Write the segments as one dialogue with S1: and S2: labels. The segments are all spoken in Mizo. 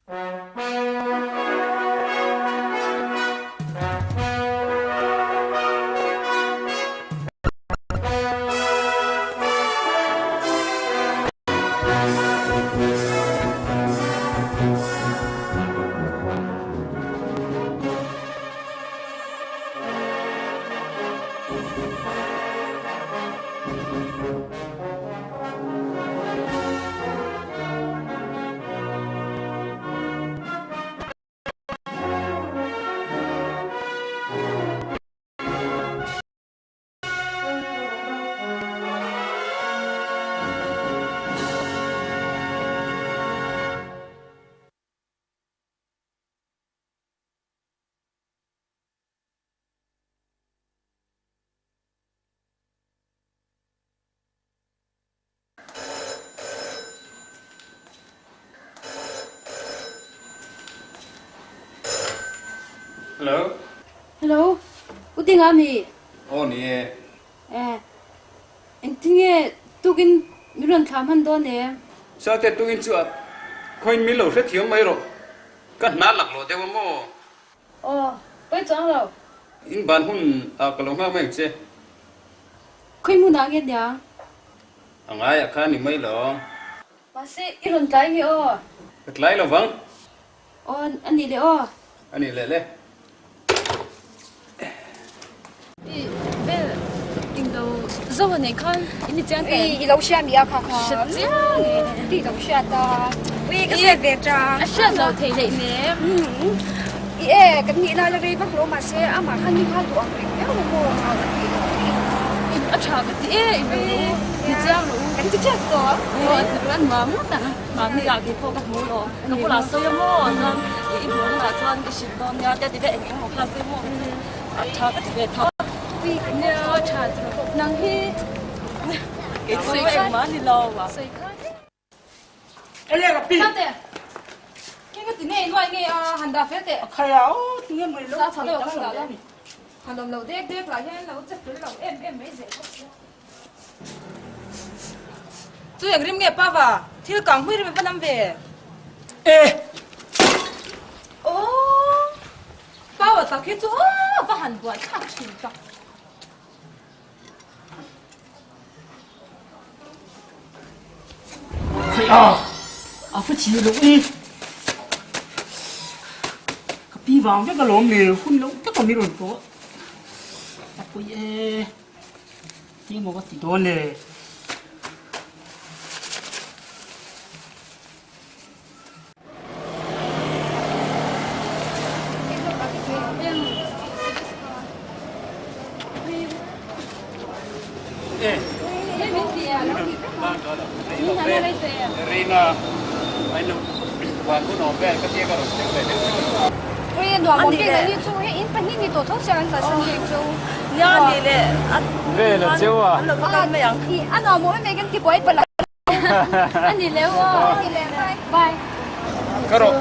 S1: Hello.
S2: Hello. U Dinga mi?
S1: Aw ni e.
S2: Eh. Engtin nge tukin min rawn thlah hman dawn em?
S1: Sate tukin chu a khawiin min lo hrethiam mai rawh. Ka hna lak loh deuh a maw?
S2: Aw, pawi chuang lo.
S1: In ban hun ah ka lo nghak mai ang che.
S2: Khawi hmunah nge niang?
S1: A ngaiah khan ni mai lo.
S2: Mahse, i rawn tlai nge aw?
S1: Ka tlai lo vang.
S2: Aw, a nih leh aw.
S1: A nih leh le.
S2: I vel ing lo zo a neih khan i ni chiang em?
S3: I lo hria mi a kha kha.
S2: Hre chiang e.
S3: Ti lo hriat a. Ui ka hriat ve ta.
S2: A hriat lo thei leh nem.
S3: I e kan nih lai la rei vak lo mahse amah khan mi kha duh ang reng viau lo maw ka ti lo.
S2: A tha ka ti e i lo ni chiang lo.
S3: Kan ti tep tawh.
S2: Aw a ti ruan mam ngawt ang. Mahni ah kei pawh ka hmu lo. Ka bulah sawi a maw chuan i hmuh hunah chuan ka hrilh dawn nia tia ti ve eng eng emaw kha sawi maw ka ti. A tha ka ti ve tho. Nia tha ti lo bawk. Nang hi kei chu engmah ni lo a.
S4: Ele ka pi.
S2: Tate. Ke ka ti nei nuai nge a han dah fel teh.
S4: Khai a aw ti nge mai lo.
S2: Sa chho deuh kan dah la. Han awm lo dek dek lah hian lo che fel lo em em mai zel bawk sia.
S5: Chu eng rim nge Pava? Thil kang hmui rim a va nam ve.
S4: E.
S5: Aww. Pava tak hi chu aw va han buai thlak thin tak.
S4: Khai a. A fa chi lo e. Ka pi vang vek alawm le hun lo tak a mi rawn pawh. A pui e. Ti maw ka ti dawn le.
S1: Rina, ai lo van hun awm vel ka tia ka rawn thleng ve deuh deuh a ni.
S3: Ui nuam awm bik ani chu hei in pahnih ni tawh tho sia an kalsan reng chu.
S5: Nia ni le a
S1: Vel a cheu a.
S5: An lo va kal mai ang.
S3: A nuam awm em em kan ti buai palh ang.
S2: A ni leu aw.
S3: A ni le bye.
S2: Bye.
S1: Ka rawh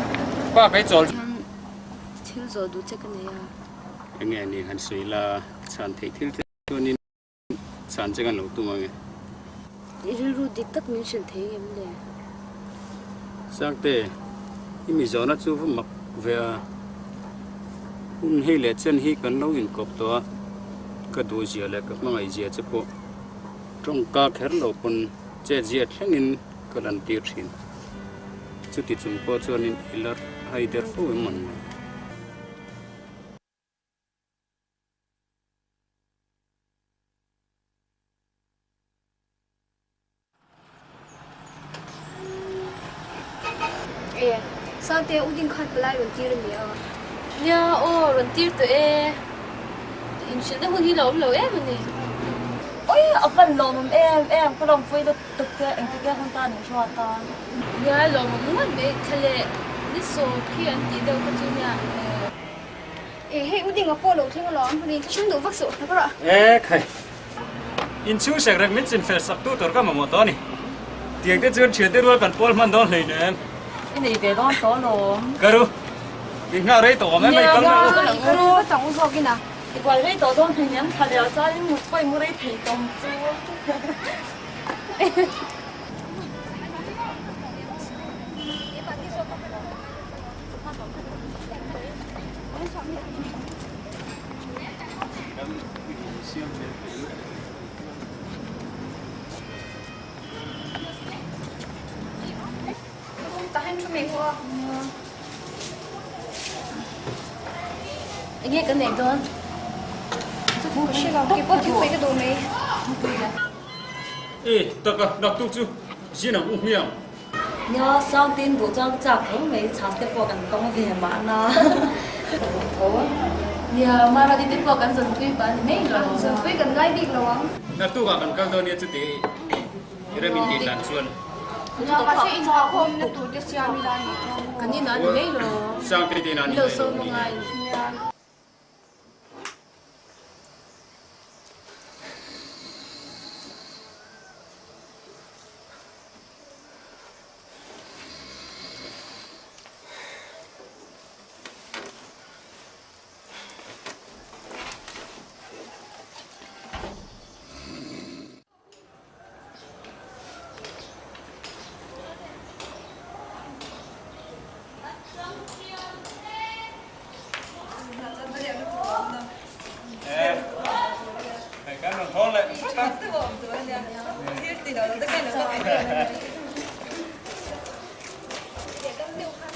S1: pa kai chawl.
S2: Hian thil zawh duh che ka nei a.
S1: Enge ni han sawi la chhan theih thil te chuanin chhan che kan lo tum ange.
S2: I rilru dik tak min hrilh thei em le?
S1: Sangte, i mi zawhna chu va mak ve a. Hun hei leh chen hi kan lo inkawp tawh a, ka duhzia leh ka hmangaihzia che pawh tawngka kher lo pawn chetzia thlengin ka lantir thin. Chuti chung pawh chuanin i la hai der fo em mawn le?
S3: E, Sangte, u ding khan palai rawn tir a ni a.
S2: Nia, aw, rawn tir tawh e. Inhrilhna hun hi la awm lo em a ni.
S5: Ui, a van lawmawm em em, ka lawmpui lutuk che, engtik nge hun tan in hruat a?
S2: Nia, lawmawm ngawt mai, thla leh ni sawm khi an tih deuh kha chu nia.
S3: E, hei u dinga pawh lo thleng alawm, hun in thlahrung duh vak suh, hna ka rawh.
S1: E, khai. Inchhung sek rek min chinfel sak tu tur ka mamawh tawh a ni. Tiang te chuan thiante rual kan pawl hman dawn hleinem.
S5: I nei ve dawn tawh alawm.
S1: Ka ru. In nghak rei tawh awm em mai kal mai u.
S3: Ka ru ka tang u zawk in a.
S5: I buai rei tawh dawn hleinem thla leh ah chuan in mut pawh i mu rei thei tawm chu.
S2: Enge kan ei dawn?
S1: E taka naktuk chu zin ang u hmiang.
S5: Nia, Sangtein duh chuan ka chak tho mai, chhang te pawh kan tawng ve mahna.
S2: Tho. Nia, Maradi te pawh kan zawnpui pah a ni mai lo.
S3: Zawnpui kan ngai bik lo ang.
S1: Naktukah kan kal dawn nia chuti i rem in tih dan chuan.
S3: Nia, mahse inhmuhkhawmna tur te siam ila a nih chuan maw.
S2: Kan inah a ni mai lo.
S1: Sangte te inah a ni mai lo.
S2: Min lo sawm angai.
S3: Nia.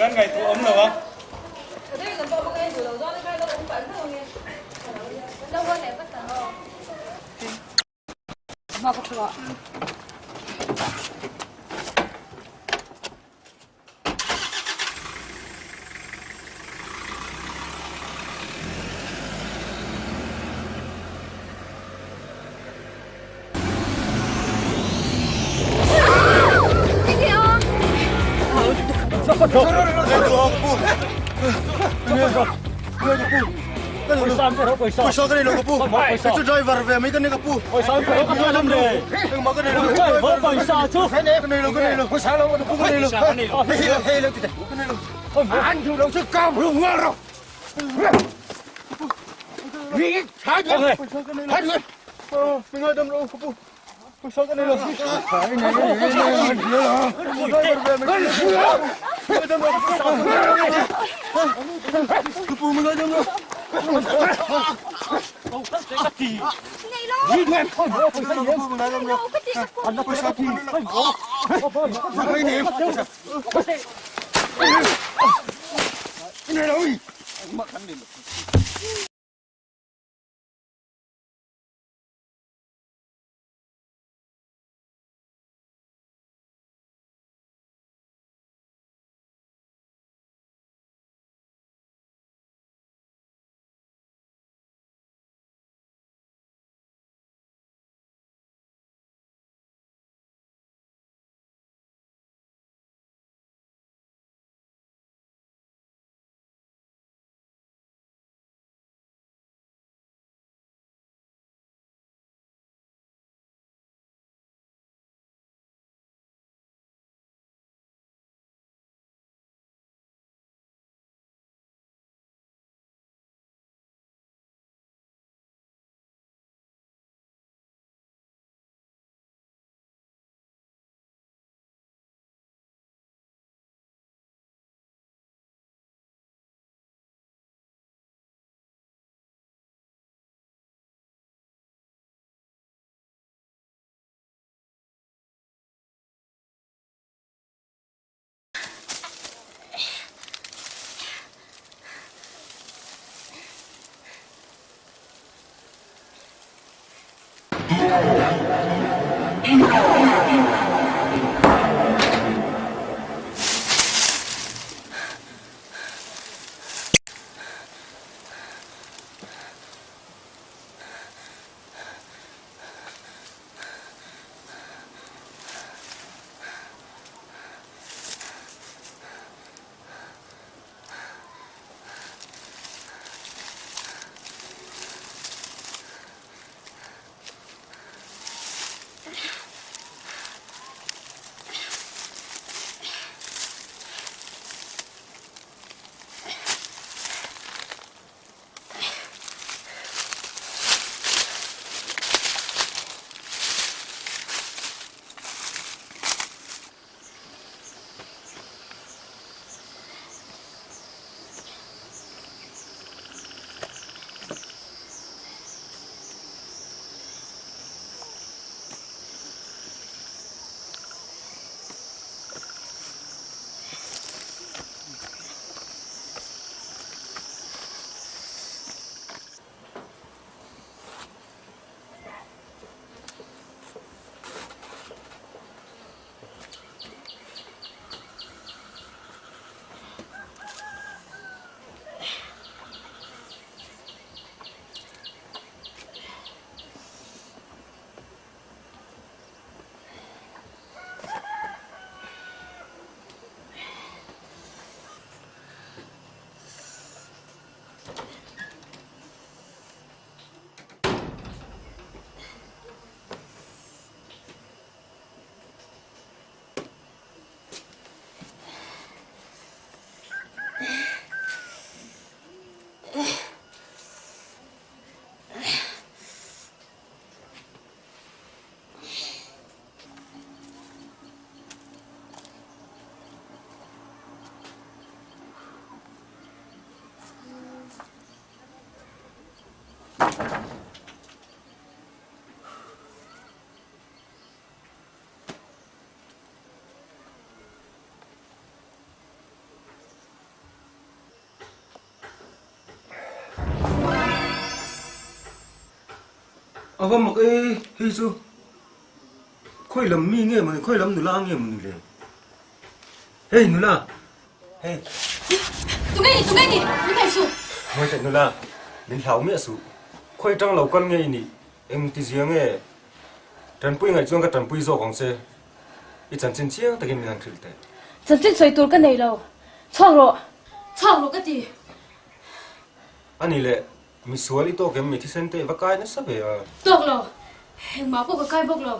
S1: Kan ngaihtuah awm lo a.
S6: A va mak e, hei chu khawi lam mi nge mawni, khawi lam nula nge mawni le? Hei nula, hei.
S2: Tunge ni, tunge ni, min hnaih suh.
S6: Ngawi teh nula, min hlau miah suh. Khawi tang lo kal nge i nih, eng ti zia nge? Tanpui ngaih chuan ka tanpui zawk ang che. I chanchin chiang takin min han hrilh teh.
S2: Chanchin sawi tur ka nei lo. Chhuak rawh, chhuak rawh ka ti.
S6: A ni le, misual i tawk em mi thisen te i va kai nasa ve a.
S2: Tawk lo, engmah pawh ka kai bawk lo.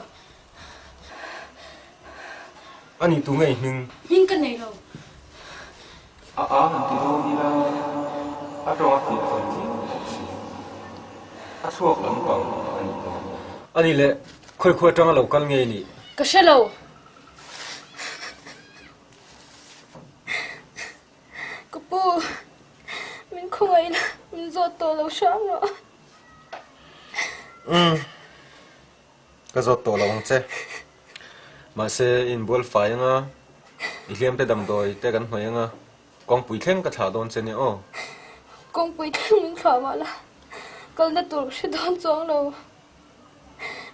S6: A nih tu nge i hming?
S2: Hming ka nei lo.
S6: A a han ti dawn ila, a tawng a fiah fel viau bawk si. A chhuak lampang a nih dawn. A nih le, khawi khua atanga lo kal nge i nih?
S2: Ka hre lo. Ka pu, min khawngaih la, min zawt tawh lo hram rawh.
S6: Umm, ka zawt tawh lo ang che. Mahse, i inbual fai anga, i hliam te damdawi te kan hnawih anga, kawngpui thleng ka thlah dawn che nia aw.
S2: Kawngpui thleng min thlah mah la, kalna tur ka hre dawn chuang lo.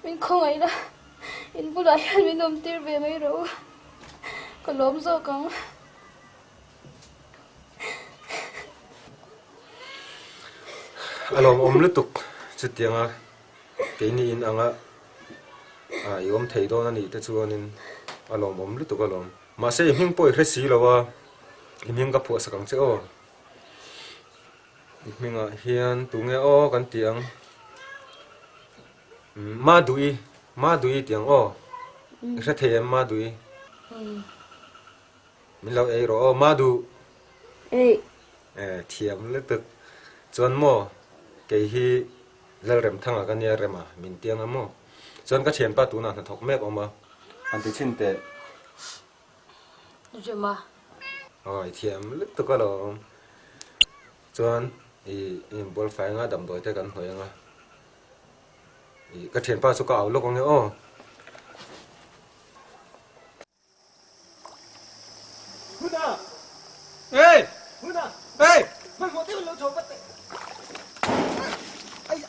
S2: Min khawngaih la, in bulah hian min awm tir ve mai rawh u. Ka lawm zawk ang.
S6: A lawmawm lutuk chutianga keini in anga i awm thei dawn a nih te chuanin a lawmawm lutuk alawm. Mahse i hming pawh i hre si lo a, i hming ka phuahsak ang che aw. I hmingah hian tunge aw kan ti ang. Madui, Madui ti ang aw. I hre thei em Madui? Min lo ei rawh aw Madu.
S2: Ei.
S6: Eh thiam lutuk. Chuan maw kei hi Lalremthanga ka nia Rema min tiang a maw. Chuan ka thianpa tunah hnathawk mek awm a. Han ti chhin teh.
S2: Rema.
S6: Aw i thiam lutuk alawm. Chuan i inbual fai anga damdawi te kan hnawih anga. I ka thianpa chu ka au lawk ange aw. Huna! Hey! Huna! Hey! Hmanhmawh deuhin lo chho vat teh. Ai!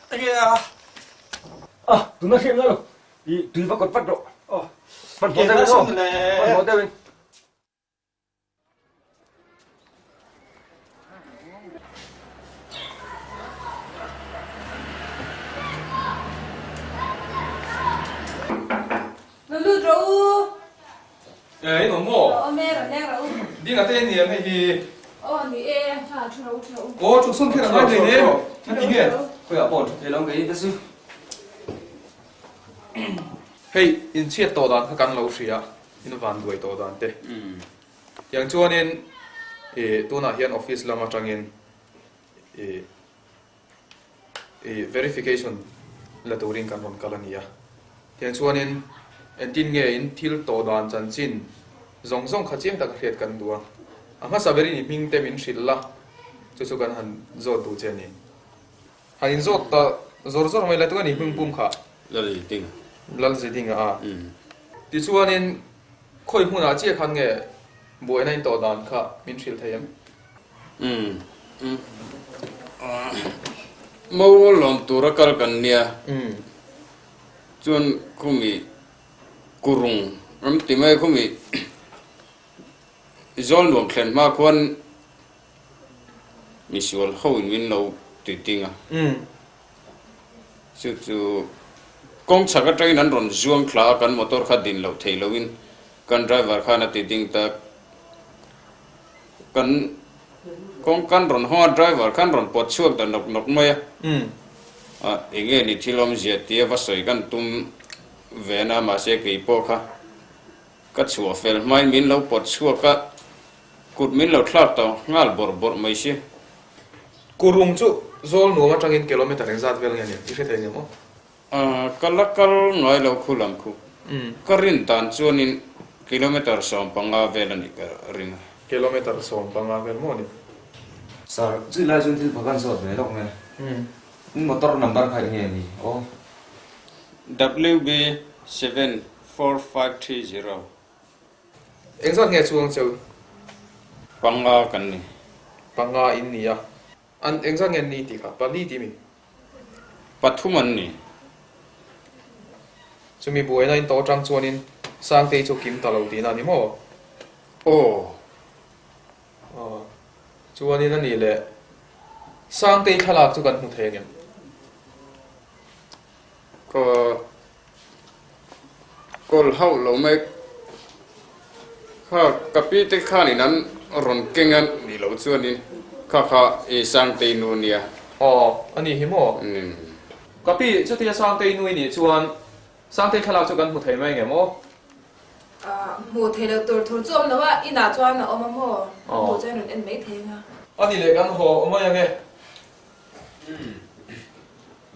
S6: Enge a? Ah, tuna hriat nga lo. I tui va kawt vat rawh. Oh. Hmanhmawh deuhin aw. Hmanhmawh deuhin.
S2: Lo lut rawh u.
S7: Eh, in awm maw?
S2: Awm e, rawn leng rawh u.
S7: Dinga te nia hei hi.
S2: Aw ni e, ha thu rawh u, thu rawh u.
S7: Aw, thu sawn kher a ngai hlei nem. A ti nge?
S1: Khawiah pawh thu thei lo ang kei te chu.
S7: Hei, inchhiat tawh dan kha kan lo hria, in van duai tawh dan te. Tiang chuanin ih tunah hian office lam atangin ih ih verification la turin kan rawn kal a ni a. Tiang chuanin entin nge in thil tawh dan chanchin zawng zawng kha chiang taka hriat kan duh a. A hmasa berin i hming te min hrilh la, chu chu kan han zawt duh che a ni. Han inzawt ta zawr zawr mai la tunge ni hming pum kha?
S1: Lalzidinga.
S7: Lalzidinga a. Tichuanin khawi hmunah chiah khan nge buaina in tawh dan kha min hrilh thei em?
S1: Umm. Mo lawm tura kal kan nia. Chuan khumi kurung ram ti mai khumi zawl nuam thlen hma khuan Misual ho in min lo ti ding a. Chu chu kawng chhak atangin an rawn zuang thla a, kan motor kha din loh theih loin kan driver khan a ti ding ta. Kan kawng kan rawn hawng a, driver khan rawn pawt chhuak ta nawk nawk mai a. A enge ni thil awmzia tia va sawi kan tum ve na, mahse kei pawh kha ka chhuah fel hmain min lo pawt chhuak a. Kut min lo thlak ta nghal bawrh bawrh mai si.
S7: Kurung chu zawl nuam atangin kilometer engzat vel nge ni? I hre thei ngem aw?
S1: Ka la kal ngai lo khu lam khu. Ka rin dan chuanin kilometer 15 vel a nih ka ring a.
S7: Kilometer 15 vel maw ni?
S8: Sir, chu lai chuan thil phakan zawt ve lawk nge? In motor number kha eng nge ni aw?
S1: WB 74530.
S7: Engzat nge chuang cheu?
S1: Panga kan ni.
S7: Panga in ni a. An engzat nge an ni tih kha? Pali tih mi?
S1: Pathum an ni.
S7: Chumi buaina in tawh atang chuanin Sangtei chu kim ta lo tihna a ni maw?
S1: Aw.
S7: Aw. Chuanin a nih leh Sangtei thlalak chu kan hmu thei angem?
S1: Ka kawl hauh lo mai. Kha ka pi te khanin an rawn keng a nih loh chuanin kha kha i Sangtei nu nia.
S7: Aw, a ni hi maw? Ka pi, chutia Sangtei nu i nih chuan Sangtei thlalak chu kan hmu thei mai ngem aw?
S9: Hmuh thei loh tur thu chu awm lo a, inah chuan a awm a maw? Hmuh chuan rawn en mai thei anga.
S7: A ni leh kan haw mai ange.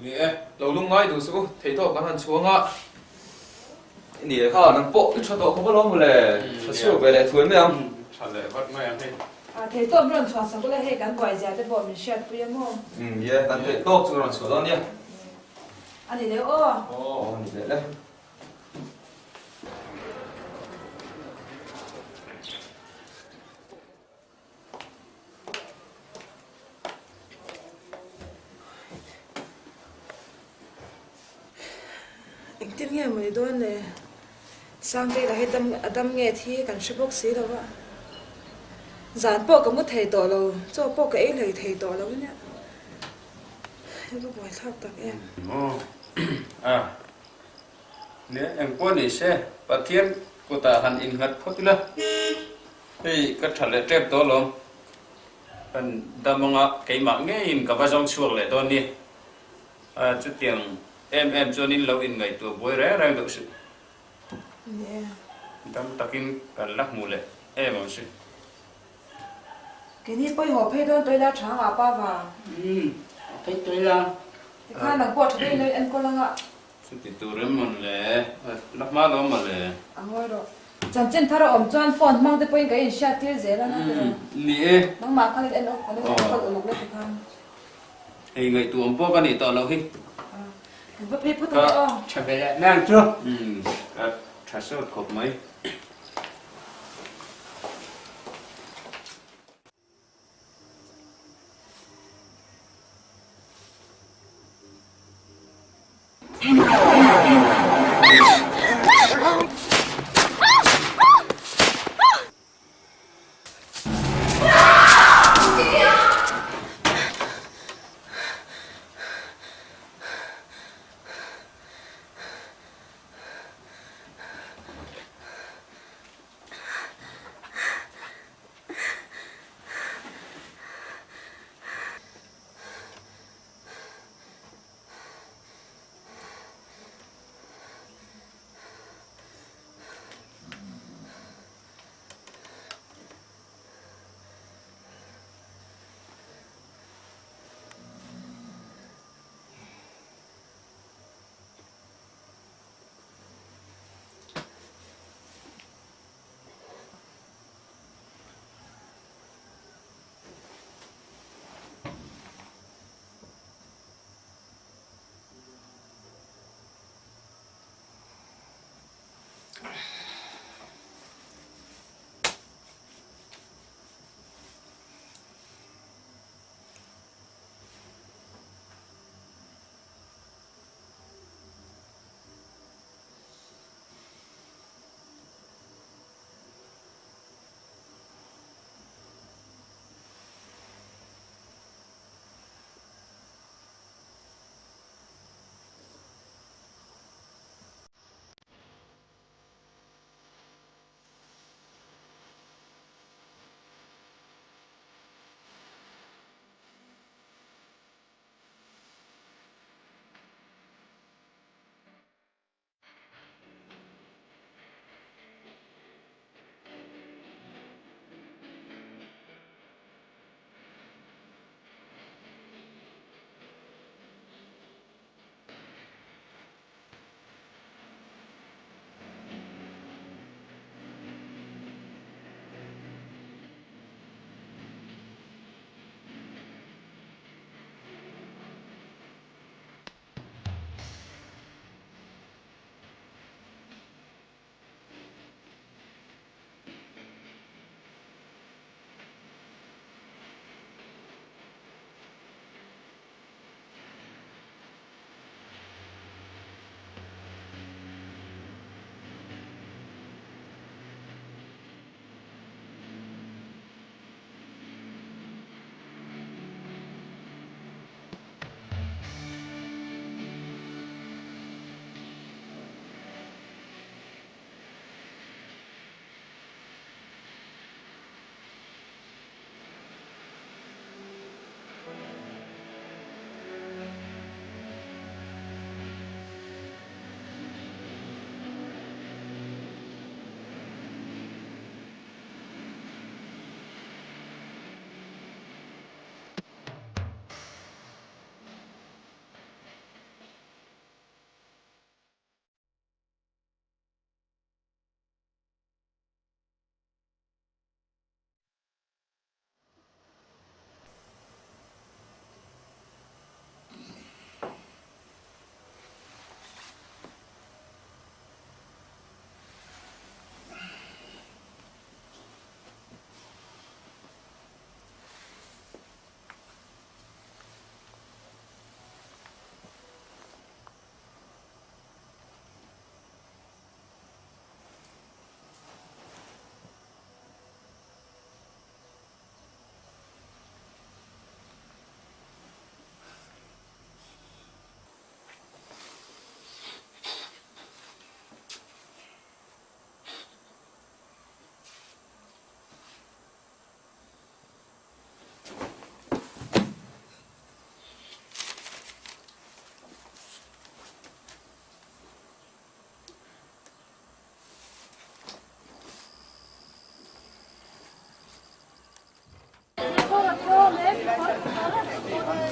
S1: Ni e.
S7: Lo lung ngai duh suh u, theihtawp kan han chhuang a.
S8: Ni e kha, nang pawh i tha tawh khawp alawm mawle, tha chhuak ve leh thuai mai ang.
S1: Tha leh vat mai ang hei.
S9: Theihtawp rawn chhuah sak ula hei kan buai zia te pawh min hriatpui a maw?
S8: Ni e, kan theihtawp chu rawn chhuah dawn nia.
S9: A ni leh aw.
S8: Aw, a ni leh le.
S9: Engtin nge maw ni dawn le? Sangtei lah hi dam a dam nge thi kan hre bawk si lo a. Zan pawh ka mu thei tawh lo, chaw pawh ka ei hlei thei tawh lo ania. Hei va buaithlak tak em.
S1: Aw a nia engpawh ni se Pathian kutah han innghat phawt ila. Hei ka tha leh tep tawh alawm. Kan dam anga keimah ngeiin ka va zawng chhuak leh dawn ni. Chutiang em em chuanin lo inngaihtuah buai reng reng deuh suh. Dam takin kan la hmu leh em ang si.
S9: Keini pawihawh phei dawn tawih la tha ngah pa vang.
S4: Umm phei tawih la.
S9: Tikhan nang pawh tha deuhin lo enkawl anga.
S1: Chuti tur em mawn le, la hma lo maw le.
S9: A ngawi rawh. Chanchin thar a awm chuan phone hmang te pawhin ka inhriat tir zel a na tiraw.
S1: Ni e.
S9: Nangmah khan in en awk ka lo enkawl uluk la tikhan.
S1: Hei ngaihtuah awm pawh ka nih tawh loh hi.
S9: Kan va phei phawt ang e aw.
S4: Tha ve leh mai ang chu.
S1: Ka tha sawt khawp mai.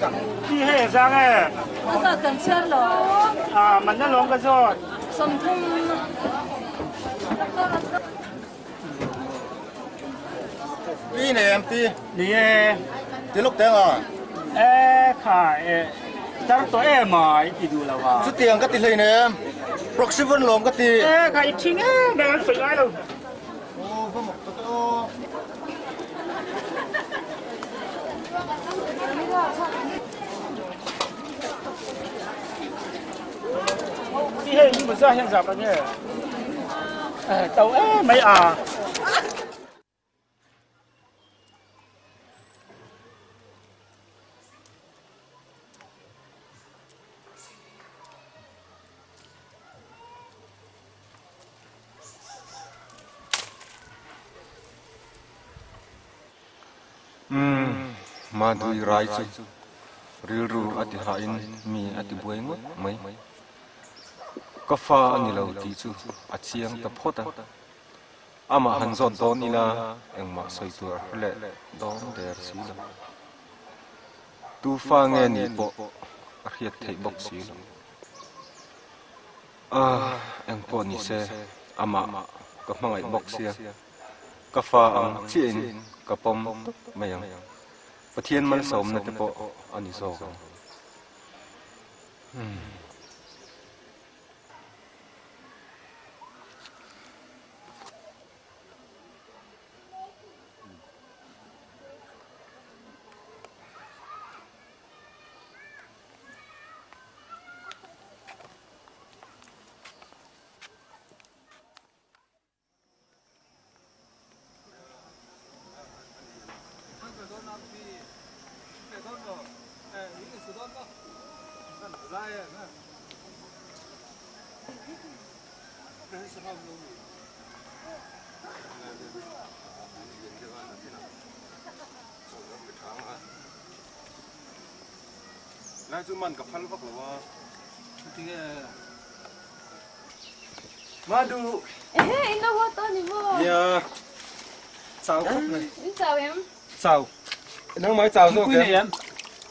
S4: Ti hei a zang e.
S2: A zat kan chhiar lo.
S4: A man alawm ka zawt.
S2: 30.
S10: Pi nei em pi?
S4: Ni e.
S10: Ti lawk teng a.
S4: E kha e tar tawh em a i ti duh lo a.
S10: Chutiang ka ti hlei nem. Proxy vawn lawm ka ti.
S4: E kha i thing em em an sawi ngai lo.
S10: Aw va mak tak e aw.
S4: Ti hei ni maw hian zap ang e. To em mai a.
S6: Umm, Madui rai chu rilru a ti hahin mi a ti buai ngawt mai. Ka fa a ni lo tih chu a chiang ta phawt a. Amah han zawt dawn ila engmah sawi tur a hre leh dawn der si lo. Tu fa nge nih pawh a hriat theih bawk si lo. Ah, engpawh ni se, amah ka hmangaih bawk sia. Ka fa ang chiahin ka pawm tawp mai ang. Pathian malsawmna te pawh a ni zawk ang. Umm. Lai chu man ka phal vak lo a.
S4: Tinge Madu.
S11: Ehe, in lo haw tawh ni maw?
S6: Nia. Chau khawp mai.
S11: In chau em?
S6: Chau. Nangmah i chau zawk em?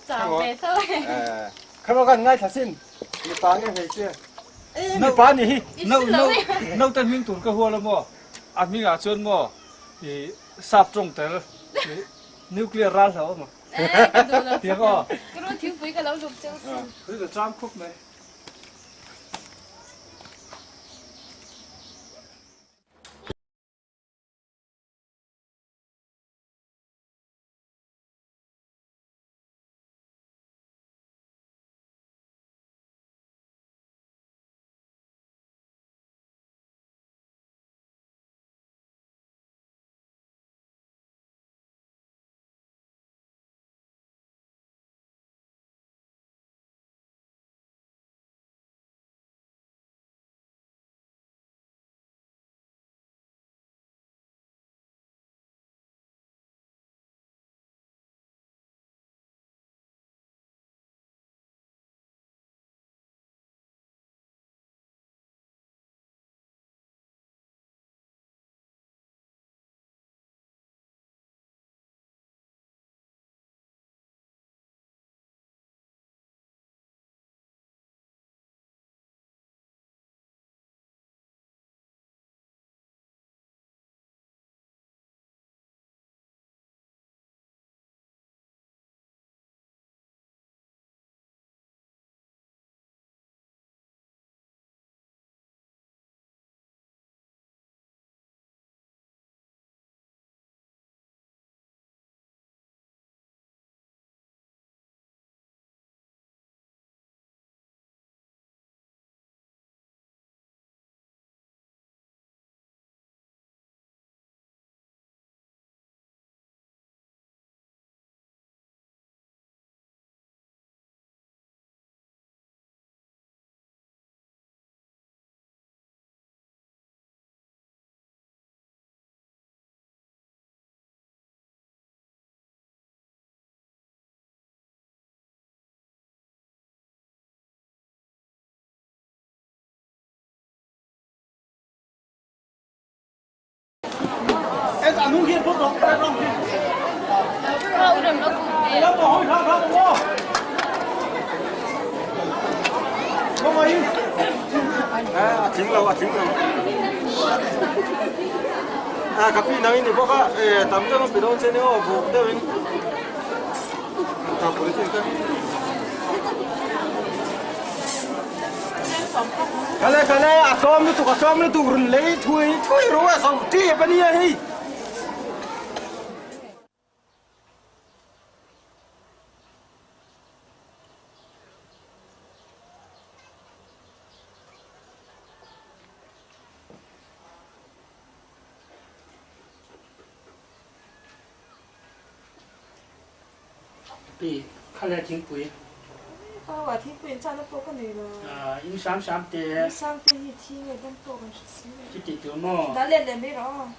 S11: Chau ve tho e.
S6: Kha kan ngaithla sin. Mipa nge hmeichhia?
S12: Mipa ni hi. No no no te hming tur ka hual a maw? A hmingah chuan maw i sap tawng tel nuclear ral hlo a maw? Tiang aw.
S11: Ka ru thingpui ka lo luk cheu sin.
S12: Tui ka cham khawp mai.
S6: Khawngaih a tling lo a tling lo a ka pi nang in ni bawk a e tam deuh an pe dawn che nia aw buk deuh in ta polythene te Khale khale a tlawm lutuk a tlawm lutuk run lei thui thui ru a zo tep a nia hei.
S4: Pi, kha le thingpui.
S9: Pau ah thingpui in chahna pawh ka nei lo.
S4: In hram hram te.
S9: In sang te hi thi nge dam pawh kan hre si lo.
S4: Chuti tur maw?
S9: Dah let leh mai rawh aw.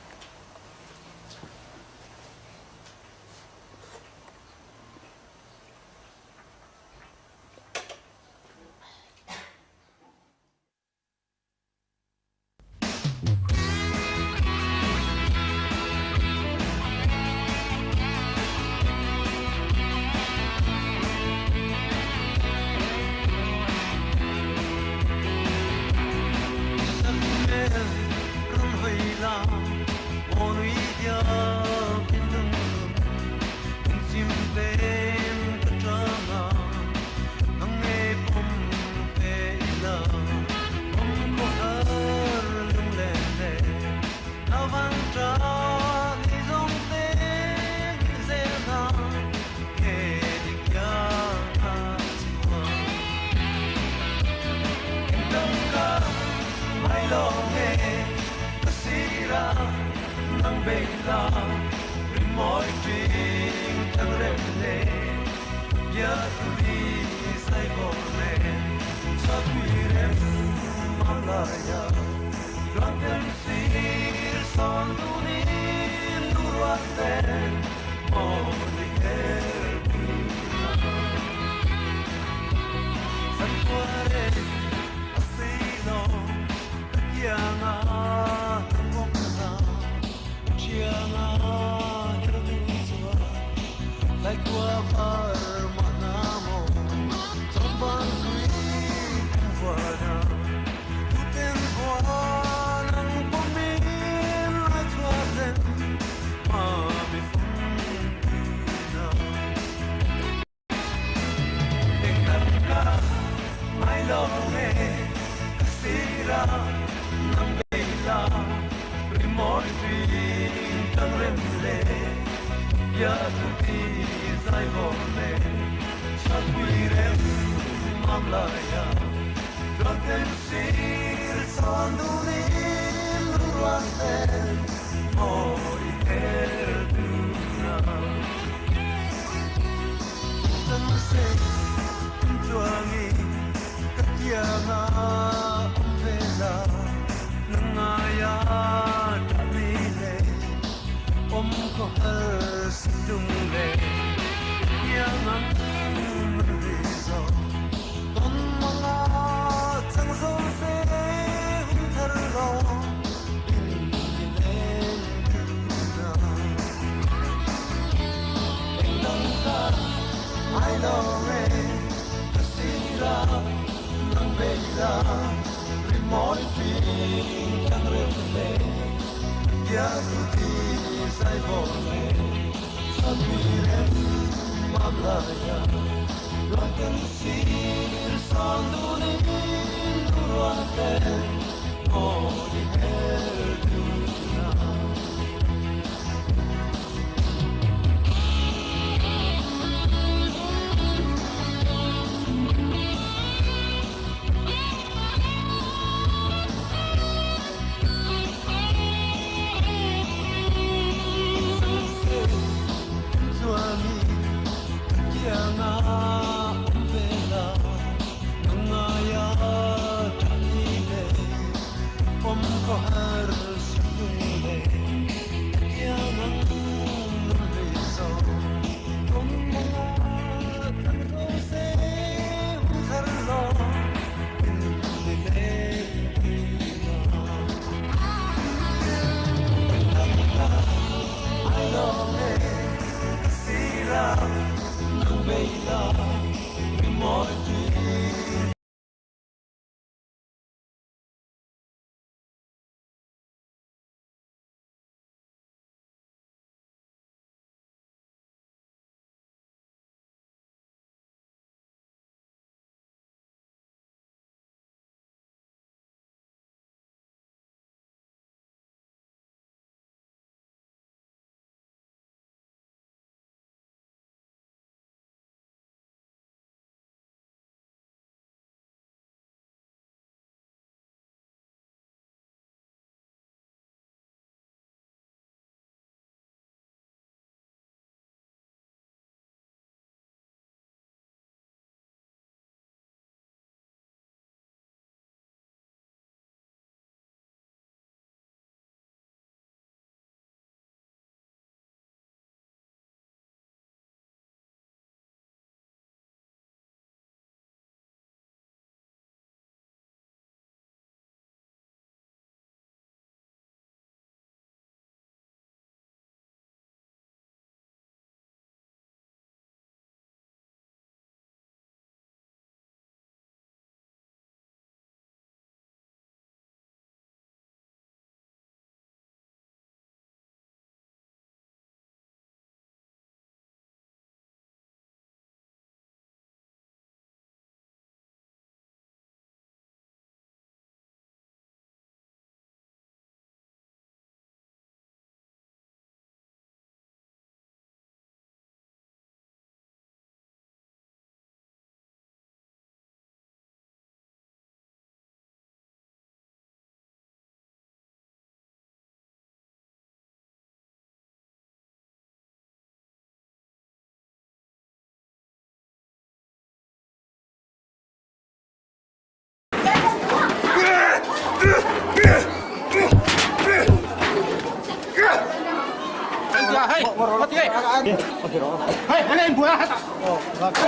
S10: Hei, enge in buai a hetah?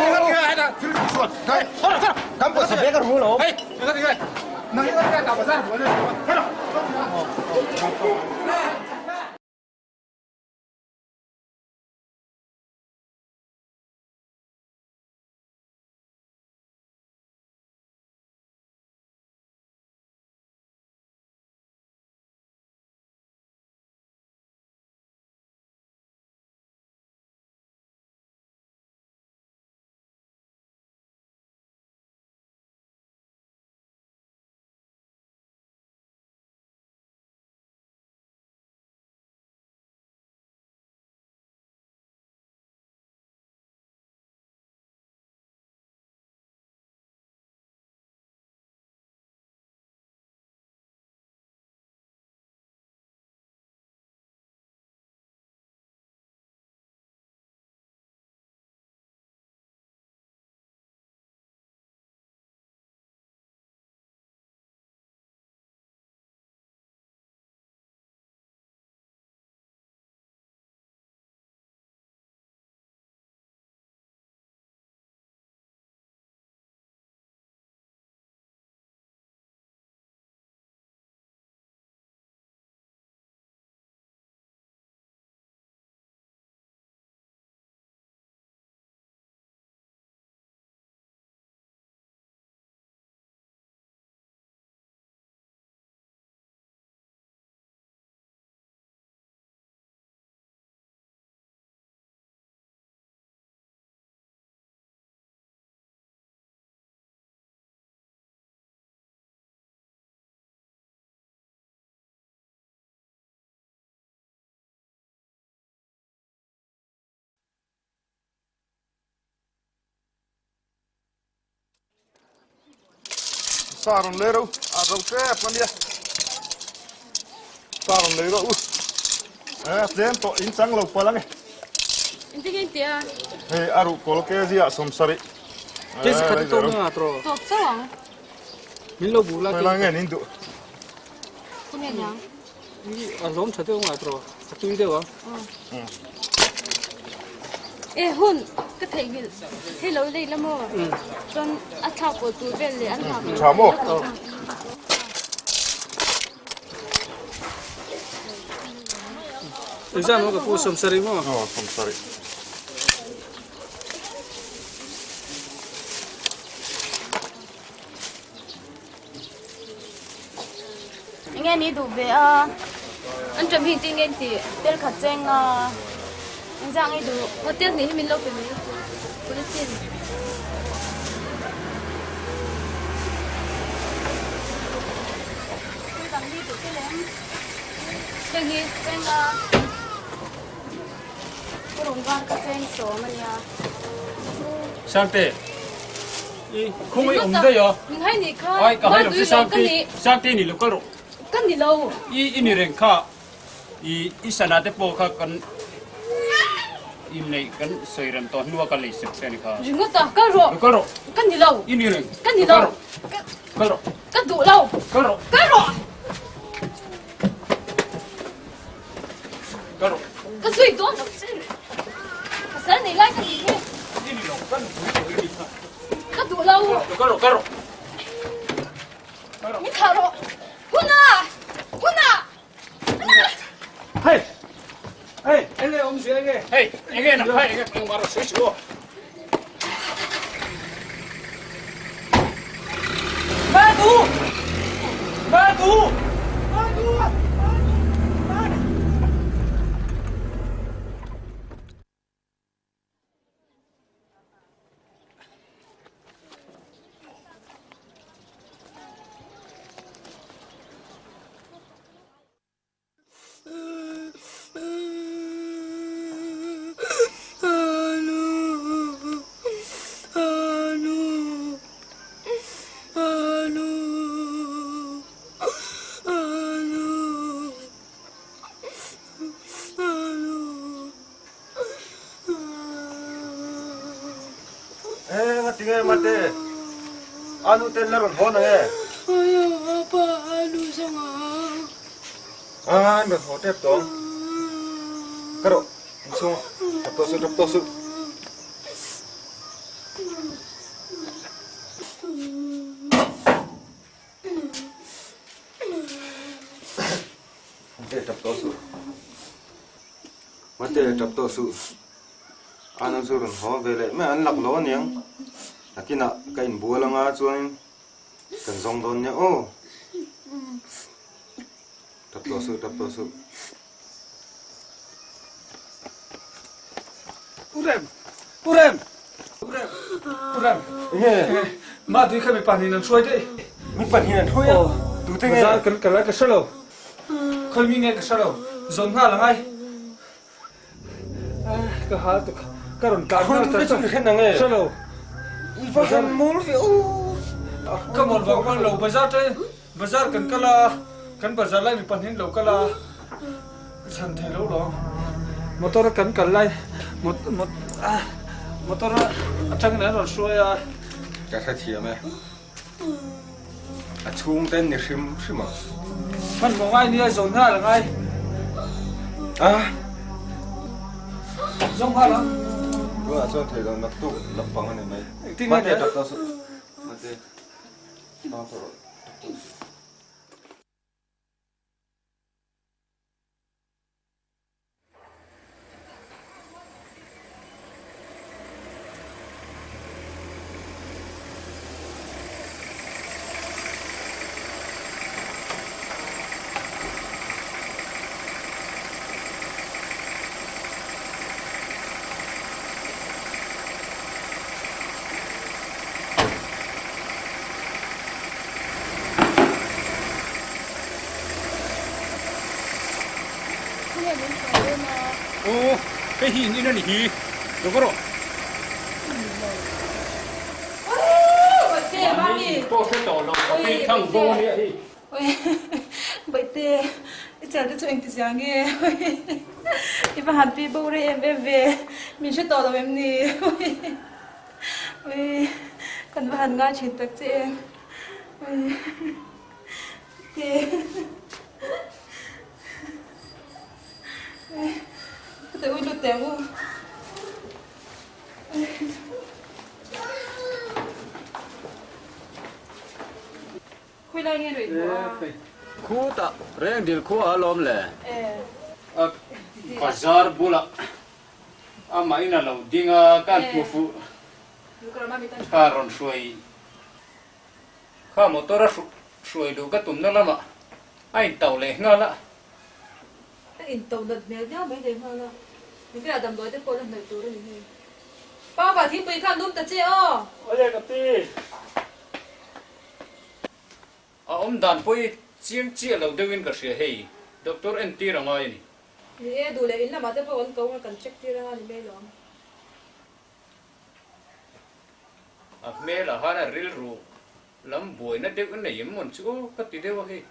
S10: Enge tinge hetah thil tih sual? Hei, hawla hawla. Kan pawisa bag a ru lo. Hei, enge tinge? Nang hi enge tah bazar buai na ni lo a? Hawla. Sa rawn lei ro, a ro tep a nia. Sa rawn lei ro u. Eh, tlem tawh in chang lo palh ange.
S11: Engtin nge in tia?
S10: Hei a ruh kawl kg ah sawmsarih.
S12: Kg khat i tawk nga tawh.
S11: Tawk chauh ang.
S12: Min lo bu la.
S10: Khawi lai nge nin duh?
S11: Khaw nge niang?
S12: A hlawm tha deuh nga tawh. A tui deuh ang.
S11: E hun ka theihnghilh hei lo lei la maw? Chuan a thlak pawh tur vel leh an nghak.
S10: Tha maw?
S12: Exam ka pu sawmsarih maw?
S10: Aw sawmsarih.
S5: Enge ni duh ve a?
S11: An ṭam hi engtin nge an tih?
S5: Tel khat cheng a, engzah nge duh?
S11: Hotel hnih hi min lo pe mai polythene.
S5: Thil dang hi duh tel em?
S11: Heng hi
S5: cheng a, purun var ka cheng sawm a nia.
S1: Sangte. I khawng i awm daih a.
S11: Min hai nih kha.
S1: Ai ka hai lo che Sangte. Sangte ni lo kal rawh.
S11: Ka ni lo.
S1: I i ni reng kha. I i sana te pawh kha kan inneih kan sawi rem tawh hnua ka lei sep che ni kha.
S11: Ringawt a kal rawh.
S1: Lo kal rawh.
S11: Ka ni lo.
S1: I ni reng.
S11: Ka ni lo.
S1: Kal rawh.
S11: Ka duh lo.
S1: Kal rawh.
S11: Kal rawh.
S1: Kal rawh.
S11: Ka zui dawn lo che. Pasal nei lai ka nih hi.
S1: I ni lo kan pui tawh i ni kha.
S11: Ka duh lo.
S1: Kal rawh kal rawh.
S11: Min thlah rawh. Huna! Huna! Huna!
S12: Hei! Hei, enge awm zia enge?
S1: Hei, enge nang kha enge engmah rawh sawi chu aw.
S4: Madu! Madu! Madu! Madu!
S6: Eng a ti nge mate? A nu ten la rawn hawn ang e.
S11: Apa a nu zawng a.
S6: A an rawn haw tep tawng. Ka rawh. Inchhung tap tawh suh, tap tawh suh. Mate tap tawh suh. Mate tap tawh suh. Ana chu rawn haw ve leh mai an lak lo aniang. Nakinah ka inbual anga chuan kan zawng dawn nia aw. Tap tawh suh, tap tawh suh.
S12: U Rem! U Rem! U Rem! U Rem!
S6: Enge?
S12: Mah tui kha mi pahnihin an hruai daih.
S6: Mi pahnihin an hruai a? Tute nge?
S12: Bazar kan kal a ka hre lo. Khawi mi nge ka hre lo. Zawn nghal ang ai. Ka hal tuk. Ka rawn tlan nghal
S6: tar tar.
S12: Hre lo.
S6: I va han mawl ve aw.
S12: Ka mawl vang vang lo. Bazar te bazar kan kal a. Kan bazar lai mi pahnih lo kal a. Ka chhan thei lo lawm. Motor kan kal lai motor atangin an rawn hruai a.
S6: Ka hrethiam e. A chhung ten ni hrim hrim a.
S12: Hmanhmawh ngai nia zawn nghal a ngai.
S6: A.
S12: Zawng nghal ang.
S6: Tunah chuan thei lo naktuk lampang a ni mai.
S12: Engtin nge
S6: Mate tap tawh suh. Mate. Tang tawh rawh. Tap tawh suh.
S1: Aw, hei hi in in a ni hi, lo va rawh. Mahni pawh hre tawh lo, ka pi thang bo a nia hei.
S9: Baihte, i chal te chu engti zia nge? I va han pi bo rei em em ve, min hre tawh lo em ni? Ui, kan va han ngai thin tak che em. Ui, te. Ui, ka te ui lut teh ang u. Khawi lai nge rawn inhmuh a?
S1: Khutah reng dil khua a lawm le. Bazar bulah amah in a lo ding a, ka han hmu fuh. Kha rawn hruai kha motor a hruai luh ka tumna lamah a intauh leh nghal a.
S9: A intauh nat hmel viau mai leh nghal a. Engtin ah damdawi te pawh la hnawih tur a ni hei. Pa va thingpui khan lum ta che aw.
S12: Awle ka pi.
S1: A awm dan pawh hi chiang chiah lo deuhin ka hria hei, doctor entir a ngai a ni.
S9: Ni e, duh leh in lamah te pawh kan ko a, kan check tir anga ni mai lawm.
S1: A hmelah khan a rilru lam buaina deuh a nei em mawn chu aw ka ti deuh a hei.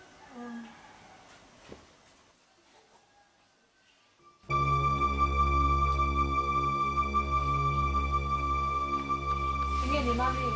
S9: Enge ni mami?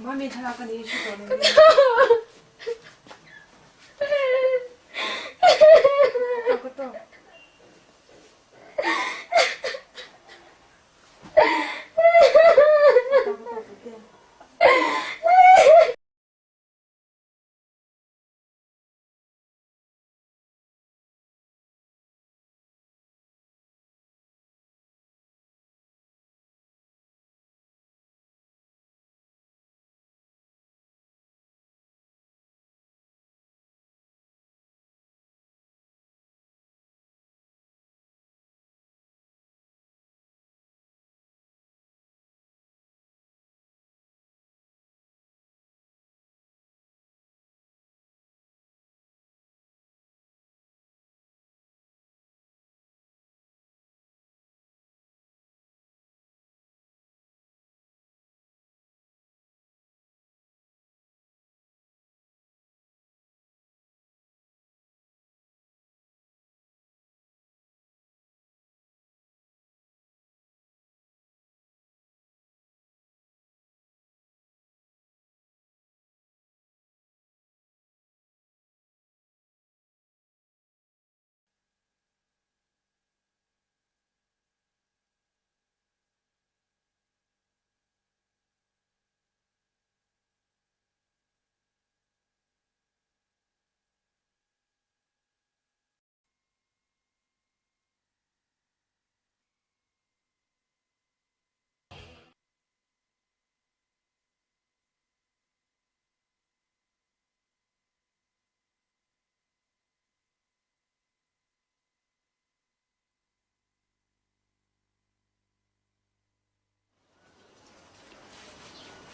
S9: Mami thlalak a ni hre tawh lo. Ka tawk.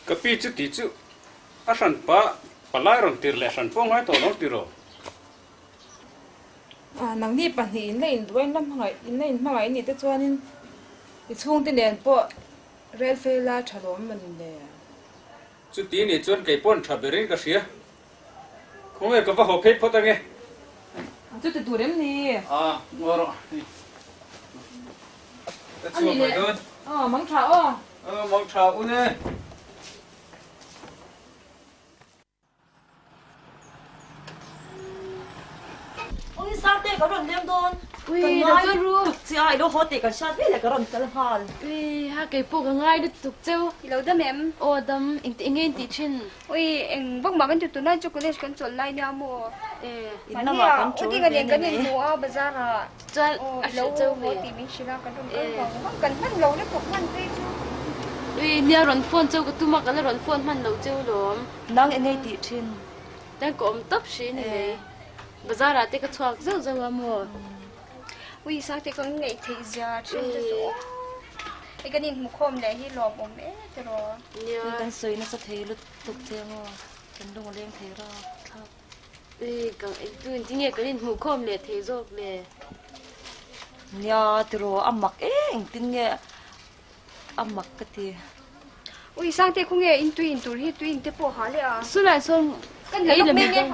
S1: Ka pi chu tih chu a hran pa palai rawn tir leh hran pawh ngai tawh lo tiraw?
S9: A, nangni pahnih in la induh a, in la hmangaih, in la inhmangaih anih te chuanin i chhungte nen pawh rel fel a tha lawm maw ni le?
S1: Chuti nih chuan kei pawn tha berin ka hria. Khawnge ka va haw phei phawt ange.
S9: Chuti tur em ni?
S1: A, ngaw rawh. Ka chhuak mai dawn.
S9: Aw, mang tha aw.
S1: Aw, mang tha un e.
S2: Ui Sarte ka rawn leng dawn.
S11: Ui
S2: Ka ngai
S11: doctor ru.
S2: lutuk che a, i lo haw tih kan hriat ve leh ka rawn kal nghal.
S11: Ui ha kei pawh ka ngai lutuk cheu.
S3: I lo dam em?
S11: Aw dam, engti enge in tih thin?
S3: Ui eng vak mah kan ti tunlai chu college kan chawl lai nia maw?
S11: E.
S2: In lamah kan chawl
S3: Mahnia
S2: ve
S3: nen kan
S2: ni mai.
S3: inhmu a bazar ah.
S11: Chuan
S3: Aw
S11: a
S3: i lo
S11: hrilh cheu
S3: haw
S11: ve.
S3: tih min hrilh a kan rawn kal
S11: E.
S3: vang vang kan hman lo lutuk hman phei chu.
S11: Ui nia rawn phone cheu ka tum a ka la rawn phone hman lo cheu lawm.
S2: Nang eng ei tih thin?
S11: Tan ka awm tawp hri ni mai. Bazar ah te ka chhuak zeuh zeuh a maw?
S3: Ui Sangte ka ngaih theih zia thin te chu aw. Hei kan inhmu khawm leh hi lawm awm e tiraw.
S11: Nia.
S2: Ui kan sawi nasa thei lutuk che maw? Kan lung a leng thei rap thlap.
S11: Ui ka engtu in tinge kan inhmuh khawm leh thei zawk le?
S2: Nia tiraw a mak e engtin nge a mak ka ti.
S3: Ui Sangte khawnge in tui in tur hi tui in te pawh ha leh a.
S11: Sunah sawn
S3: Kan la lawk mai nge.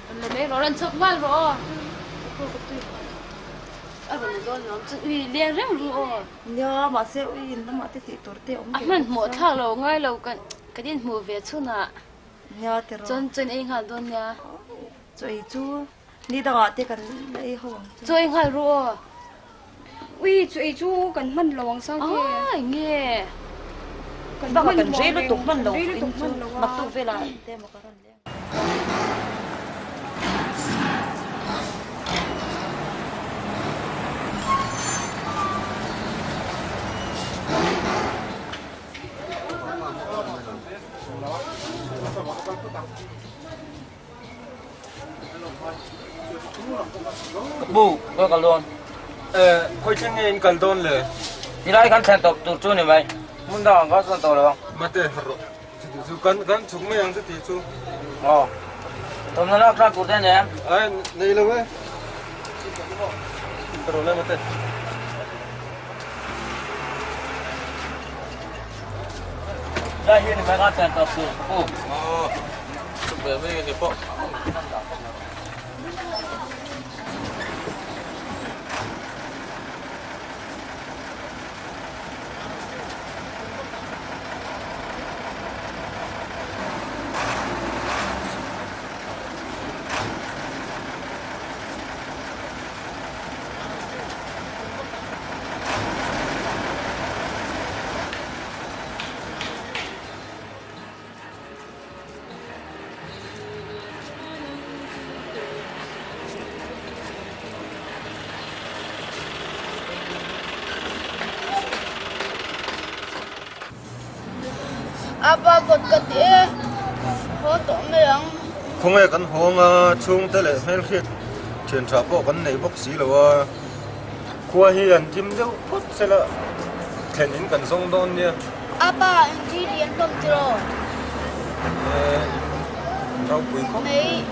S11: Kan la mai rawh rawn chhawk nghal rawh aw. Ka pawh ka tui nghal. A rawn dawn lawm chu ui leng reng ru aw.
S2: Nia mahse ui in lamah te tih tur te awm
S11: A
S2: ve
S11: hman
S2: bawk
S11: hmuh
S2: chuan.
S11: thlak lo ngai lo kan kan inhmuh ve chhunah.
S2: Nia tiraw.
S11: Chuan chuan ei nghal dawn nia.
S2: Chaw ei chu Ni dangah te kan la ei ho ang chu.
S11: Chaw ei nghal ru aw.
S3: Ui chaw ei chu kan hman lo ang sang te.
S11: Ai nge.
S3: Kan
S2: Banga
S3: hman
S2: kan rei lutuk hman lo
S3: rei lutuk hman lo a.
S2: Naktuk velah te emaw ka rawn leng.
S13: Ka pu, ka kal dawn.
S6: Eh, khawi thleng nge in kal dawn le?
S13: Tilai kan thlen tawp tur chu ni mai. Hmun dang ang ka chuan tawh lo ang.
S6: Mate, harh rawh. Chuti chu kan kan chhuk mai ang chuti chu.
S13: Aw. Thawmhnaw lak thlak tur te nei em?
S6: Ai, nei lo e. Ka rawh le mate.
S13: Tilai hi ni mai kan thlen tawp tur, ka pu.
S7: Aw. Chuk ve mai nge pawh.
S14: Apa vawt ka ti e, haw tawh mai ang.
S6: Khawnge kan hawng a, chhungte leh hmelhriat thian tha pawh kan nei bawk si lo a, khua hi an thim deuh phawt sela thlen in kan zawng dawn nia.
S14: Apa engthi lian hlawm tiraw?
S6: Eh, ropui khawp.
S14: Mei,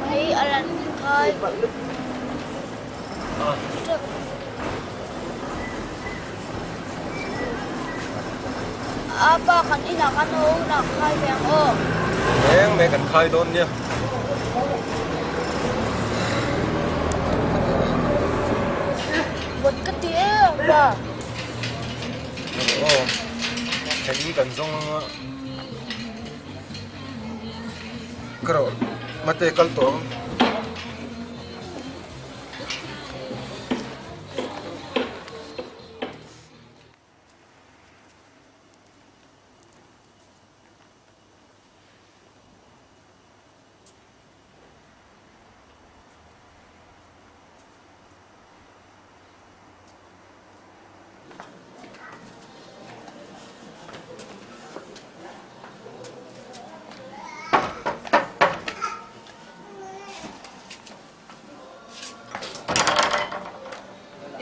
S14: mei a lan khai. Apa kan inah kan ho hunah khai ve ang aw.
S6: Eng mai kan khai dawn nia.
S14: Vawt ka ti em apa.
S6: Aw, theng kan zawng anga ka rawh mate kal tawh ang.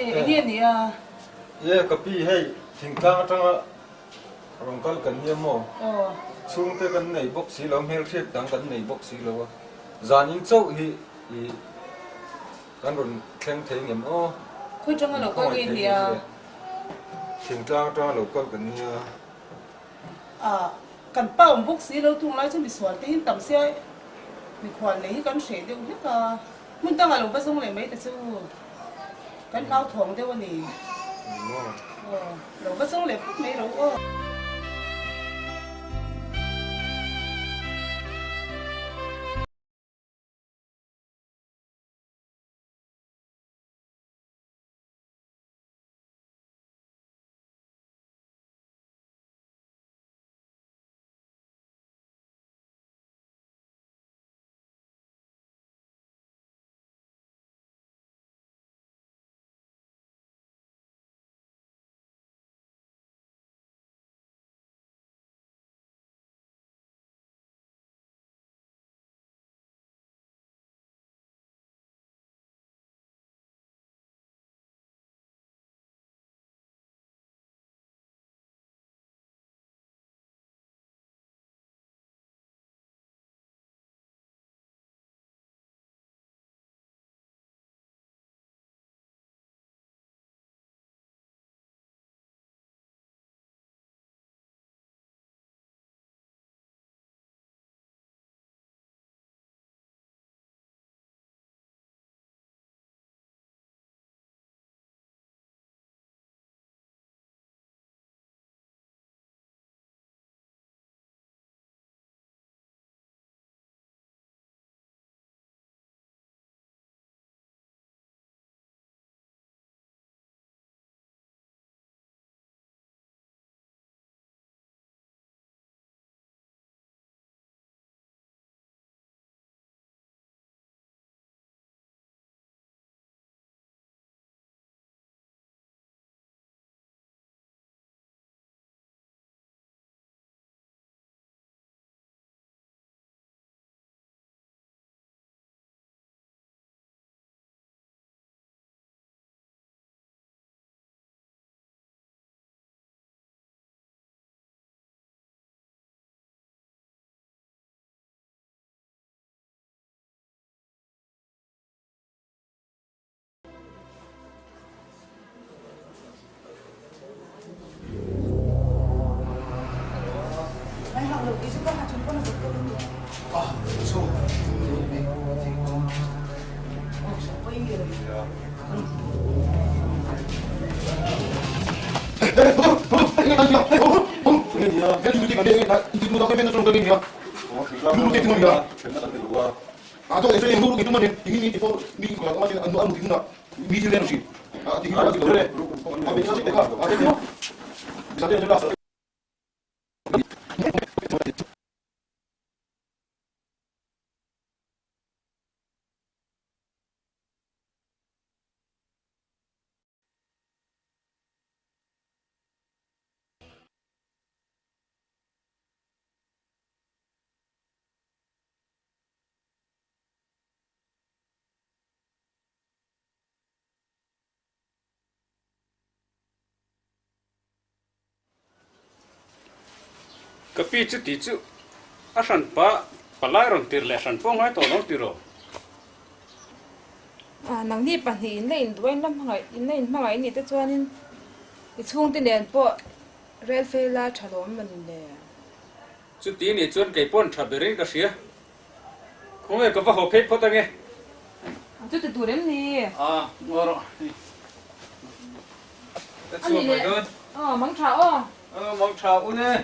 S9: Eng nge nia?
S6: Ye ka pi hei thingtlang atanga. Rawn kal kan nia maw? Chhungte kan nei bawk si lo, hmelhriat dang kan nei bawk si lo a. Zan in chauh hi i kan rawn thleng thei ngem aw?
S15: Khawi tanga lo kal nge nia?
S6: Thingtlang atanga lo kal kan nia.
S15: A, kan pa awm bawk si lo tung lai chu misual te hin tam sia mikhual nei hi kan hreh deuh hlek a, hmun dangah lo va zawng leh mai ta che u, kan hlauthawng deuh a ni. Aw, lo va zawng leh phawt mai ro aw.
S1: Ka pi chu ti chu a hran pa palai rawn tir leh hran pawh ngai tawh lo tiraw?
S9: A, nangni pahnih in la induh a, in la hmangaih, in la inhmangaih anih te chuanin i chhungte nen pawh rel fel a tha lawm a ni le.
S1: Chuti nih chuan kei pawn tha berin ka hria. Khawnge ka va haw phei phawt ange.
S9: A chu ti tur em ni?
S1: A, ngaw rawh. Ka chhuak mai dawn.
S9: Aw, mang tha aw.
S1: Aw, mang tha un e.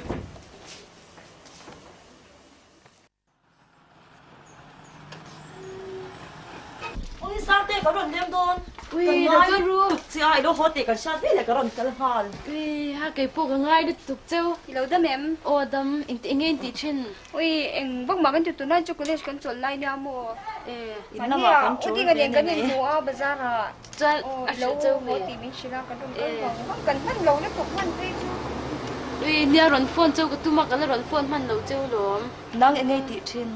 S2: Ui Sarte ka rawn lem dawn.
S11: Ui
S2: Ka
S11: lo
S2: ngai
S11: ka ru.
S2: tuk che a, i lo haw tih kan hriat ve leh ka rawn kal nghal.
S11: Ui ha kei pawh ka ngai lutuk cheu.
S3: I lo dam em?
S11: Aw dam, engti enge in tih thin?
S3: Ui eng vak mah kan ti tunlai chu college kan chawl lai nia maw?
S11: E.
S2: In lamah kan
S3: Mahnia
S2: chawl
S3: Udinga
S2: ve
S3: nen kan
S2: ni mai.
S3: inhmu a bazar ah.
S11: Chuan
S3: Aw
S11: a
S3: i lo
S11: hrilh cheu
S3: haw
S11: ve.
S3: tih min hrilh a kan rawn kal
S11: E.
S3: vang vang kan hman lo lutuk hman phei chu.
S11: Ui nia rawn phone cheu ka tum a ka la rawn phone hman lo cheu lawm.
S2: Nang enge i tih thin?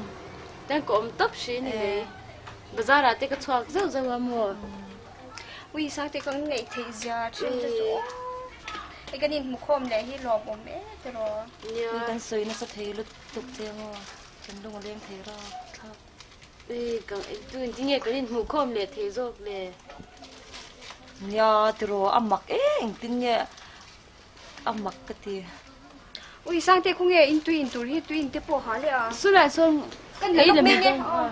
S11: Tan ka awm tawp hri ni mai. Bazar ah te ka chhuak zeuh zeuh a maw?
S3: Ui Sangte ka ngaih theih zia thin te chu aw. Hei kan inhmukhawm leh hi lawmawm e tiraw.
S2: Nia. Kan sawi nasa thei lutuk che maw? Kan lung a leng thei rap thlap.
S11: Ui ka tu in tinge kan inhmuhkhawm leh thei zawk le.
S2: Nia tiraw a mak e engtin nge a mak ka ti.
S3: Ui Sangte khawnge in tui in tur hi tui in te pawh ha leh a.
S11: Sulai sawn
S3: Kan la lawk mai nge aw.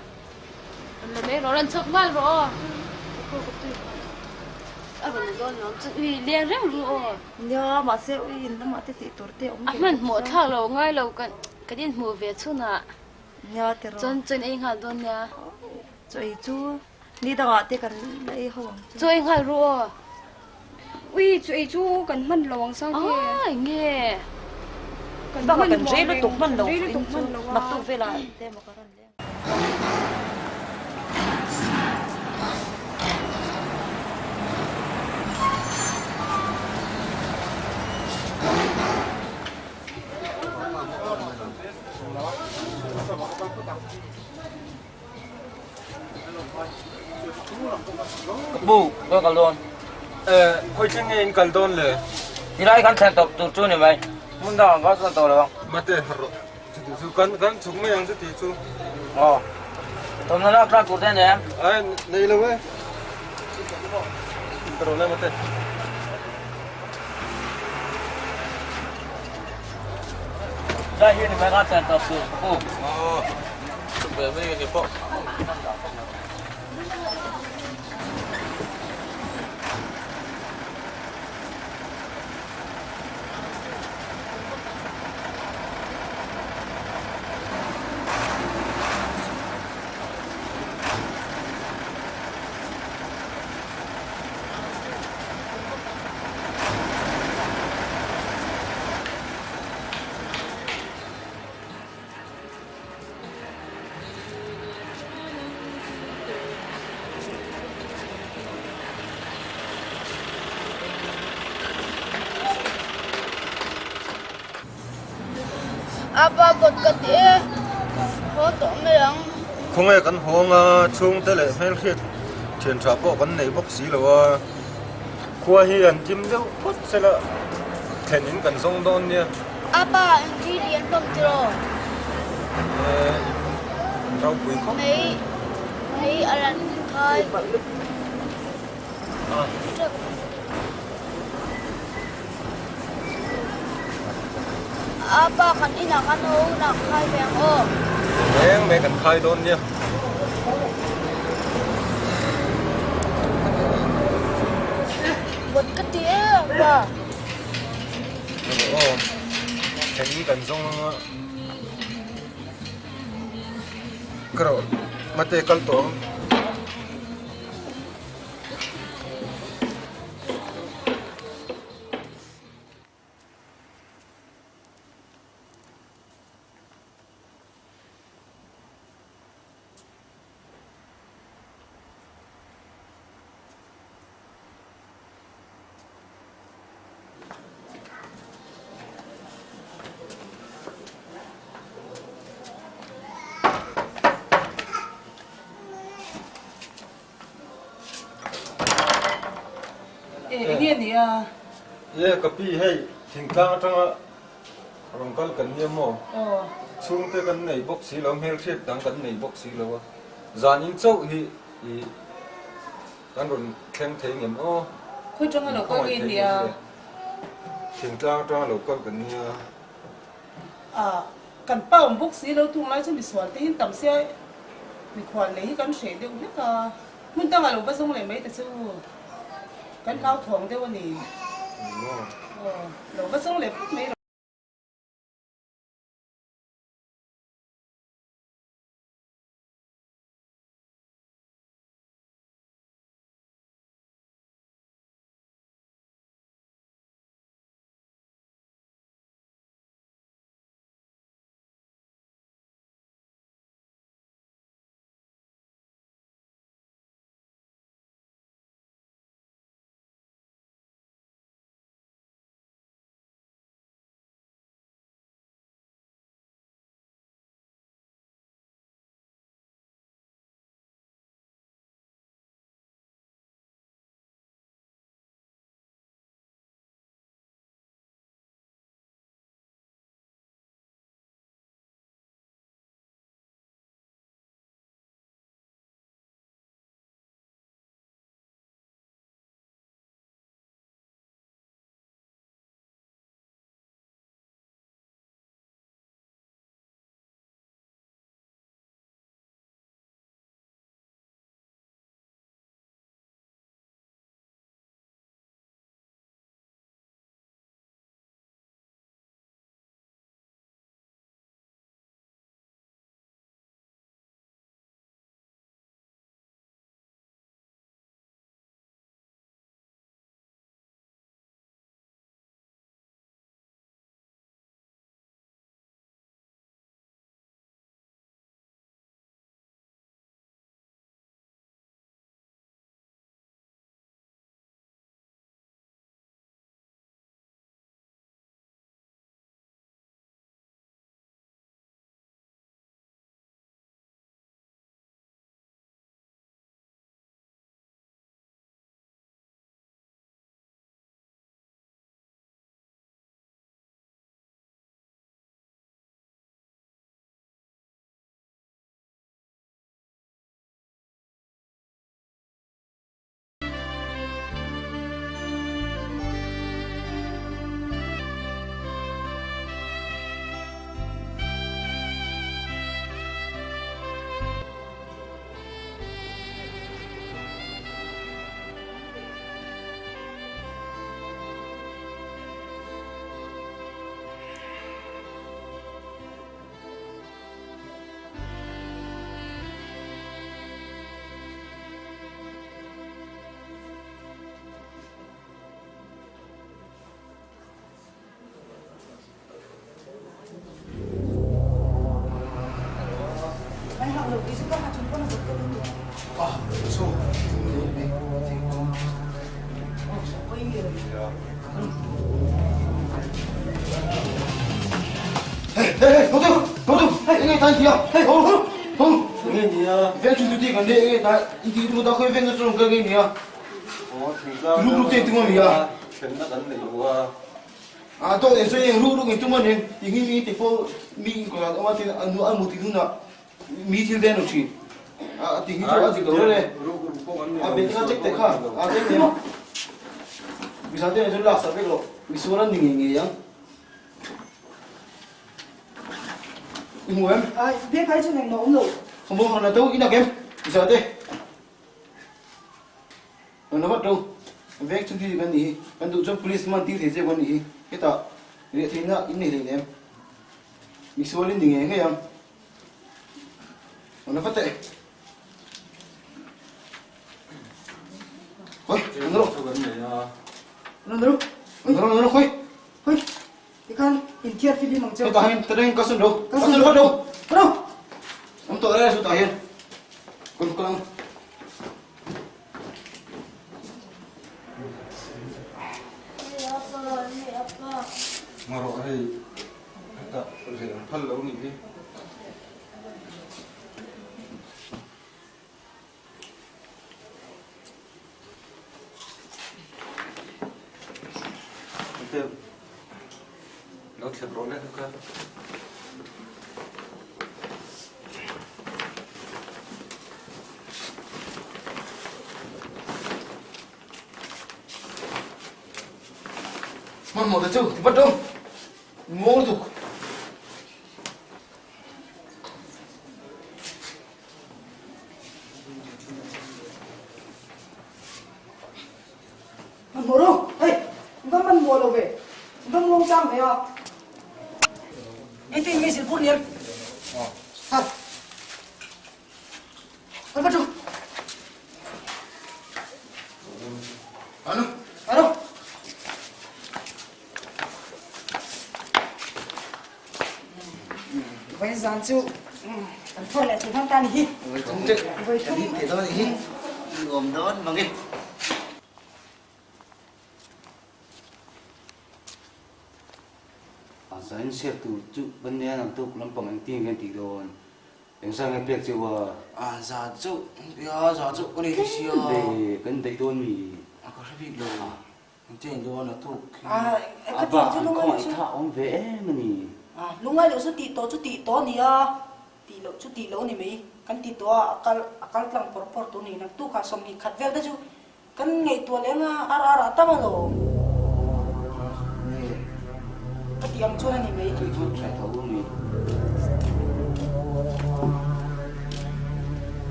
S11: Kan la mai rawh rawn chhawk nghal rawh aw. Ka pawh ka tui a rawn dawn lawm chu ui leng reng ru aw.
S2: Nia mahse ui in lamah te tih tur te awm ve
S11: A hmanhmawh thlak lo ngai lo kan kan inhmuh ve chhunah.
S2: Nia tiraw.
S11: Chuan chaw ei nghal dawn nia.
S2: Chaw ei chu ni dangah te kan la ei ho ang chu.
S11: Chaw ei nghal ru aw.
S3: Ui chaw ei chu kan hman lo ang sang te.
S11: Ai nge.
S3: Kan
S2: Bak ah
S3: hman
S2: kan rei lutuk hman lo
S3: rei lutuk hman lo a.
S2: Naktuk velah te emaw ka rawn leng.
S13: Bu, ka kal dawn.
S6: Eh, khawi thleng nge in kal dawn le?
S13: Nilai kan thlen tawp tur chu ni mai. Hmun dangah ka chuan tawh lo ang.
S6: Mate, harh rawh. Chuti chu kan kan chhuk mai ang chuti chu.
S13: Aw. Thawmhnaw lak tlak tur te nei em?
S6: Ai, nei lo e. Ka rawn em ate.
S13: Lai hi ni mai kan thlen tawp tur ka pu.
S7: Aw. Chhuk ve mai ka ni pawh.
S14: Apa kawt ka ti e, haw tawh mai ang.
S6: Khawnge kan hawng a, chhungte leh hmelhriat thian tha pawh kan nei bawk si lo a, khua hi an thim deuh phawt sela thlen in kan zawng dawn nia.
S14: Apa engti lian hlawm tiraw?
S6: Eh, in ropui khawp.
S14: Mei, mei a lan thai. Apa kan inah kan ho hunah khai ve ang aw.
S6: Reng mai kan khai dawn nia.
S14: Vawt ka ti em apa.
S6: Aw, then kan zawng anga. Ka rawh mate kal tawh ang.
S15: E enge ni a?
S6: E ka pi hei thingtlang atanga rawn kal kan nia maw?
S15: Aw.
S6: Chhungte kan nei bawk si lo, hmelhriat dang kan nei bawk si lo a. Zan in chauh hi i kan rawn thleng thei ngem aw?
S15: Khawi atanga lo kal nge ni a?
S6: Thingtlang atanga lo kal kan nia.
S15: A kan pa awm bawk si lo tunglai chu misual te hi an tam sia mikhual nei hi kan hreh deuh hlek a. Hmun dangah lo va zawng leh mai ta che u. Kan hlauthawng deuh a ni. Aw, lo va zawng leh phawt mai rawh.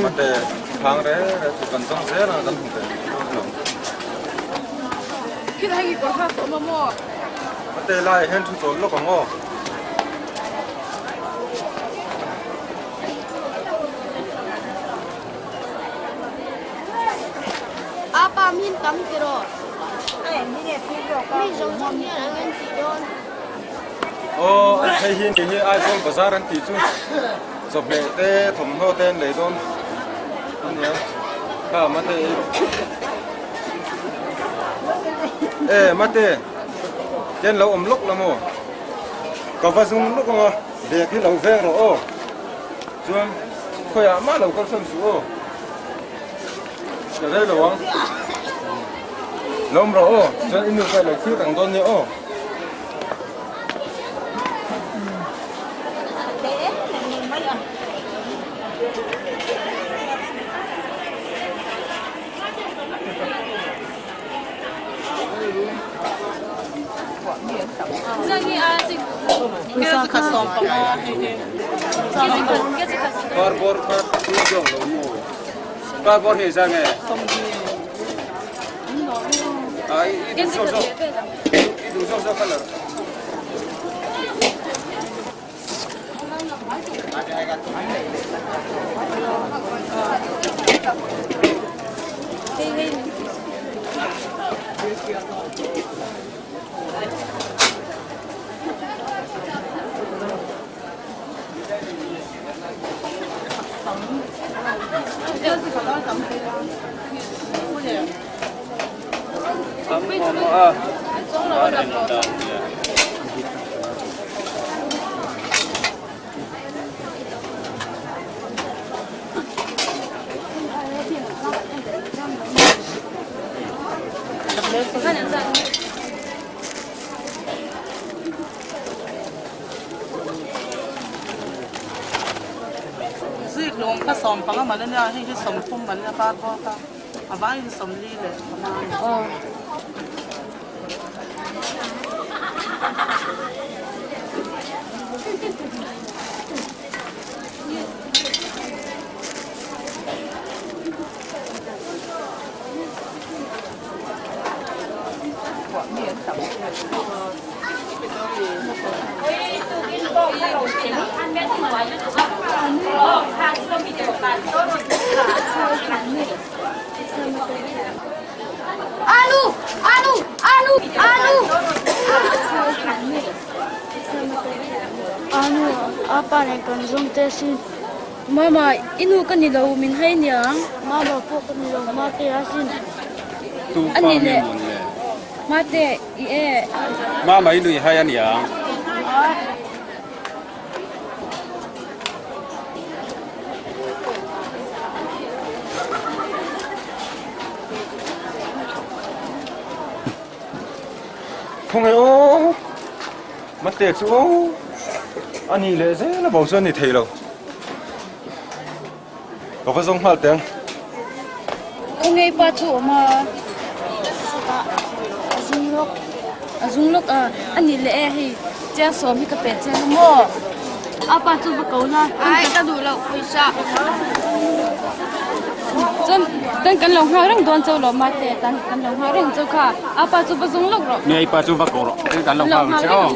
S6: Mate, thang re re chu kan zawng zel ang kan hmu ve mai dawn lo.
S11: Khilai hi kawr hak awm a maw?
S6: Mate, laiah hian thu chawl lawk ang aw.
S14: Apa min tam ti rawh. Mi zawng zawng hian an en tih dawn.
S6: Aw, hei hi ni hi Aizawl bazar an tih chu chawhmeh te thawmhnaw te an lei dawn a nia. Kha mate ei rawh. E mate, tian lo awm lawk la maw? Ka va zum lawk ang a, bag hi lo veng rawh aw. Chuan khawiah mah lo kalsan suh aw. Ka rei lo ang. Lo awm rawh aw. Chuan i nu kha i lo thlir reng dawn nia aw.
S1: Cardboard kha tu zawk lo maw? Cardboard hi zang e? A i duh zawk zawk i duh zawk zawk colour.
S15: Zikhlum kha sawmpanga man ania hei hi sawmthum man ania par bawk a a vaiin sawmli leh panga a ni.
S14: Anu! Anu! Anu! Anu!
S16: Anu, apa nen kan zawng te asin. Mama, i nu ka ni lo, min hai niang. Mama pawh ka ni lo, Mate asin.
S1: Tu pa nge mawn le?
S16: Mate, i e.
S1: Mama i nui hai aniang.
S6: Khawnge aw, Mate chu aw, a nih leh zel a bo chuan ni thei lo. Ka va zawng nghal teh ang.
S16: Khawnge pa chu awm a? Chutah a zung lawk. A zung lawk a, a nih leh e hei chiang sawm hi ka pe chiang a maw? A pa chu va ko la.
S14: Ai ka duh loh pawisa.
S11: Chuan tan kan lo nghak reng dawn chau lo mate tan kan lo nghak reng chau kha a pa chu va zung lawk rawh.
S1: Nia i pa chu va ko rawh kan lo nghak reng chau.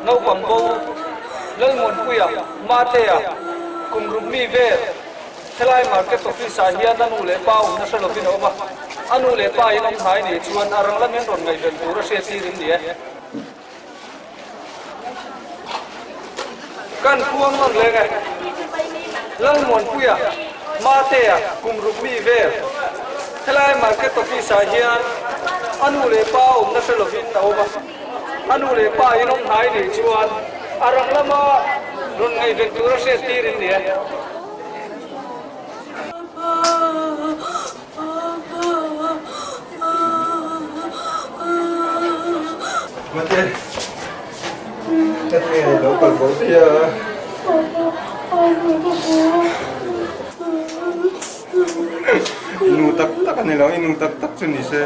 S12: Naupang bo Lalmuanpuia, Matea, kum ruk mi vel helai market office ah hian a nu leh pa awmna hre lovin a awm a, a nu leh pa in awm hnai nei chuan a rang lamin rawn ngaihven tur a hriat tir in ni e. Kan puang nawn leng e. Lalmuanpuia, Matea, kum ruk mi vel helai market office ah hian a nu leh pa awmna hre lovin a awm a, a nu leh pa in awm hnai nei chuan a rang lama rawn ngaihven tur a hriat tir in ni e.
S6: Mate, ka te lo kal bo thei a. I nu tak tak a ni lo, i nu tak tak chu ni se.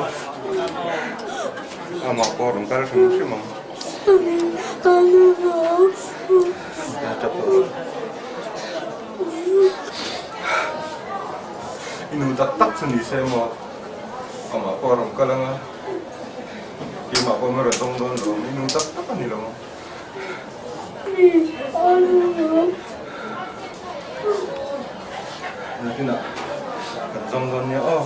S6: Amah pawh a rawn kal hrim hrim ang. I nu tak tak chu ni se maw? Amah pawh a rawn kal ang a, keimah pawh min rawn tawng dawn lo ang. I nu tak tak a ni lo ang. Nakinah kan zawng dawn nia aw.